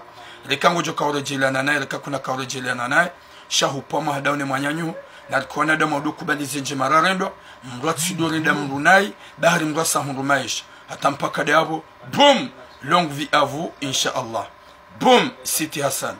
reka ngodjo kauredjeyana naye, reka kuna kauredjeyana naye, sha hupvwa mwaha ndawe ne mwananyaho, na rike wanadamu wandro kubali ze ndjema rarendwa, mdru atsidorenda mdru nayi, bahari mdru asahundru maesha. Hata mpaka nda yapvo, boum, longue vie à vous, Inch'Allah. Boum, Siti Hassan.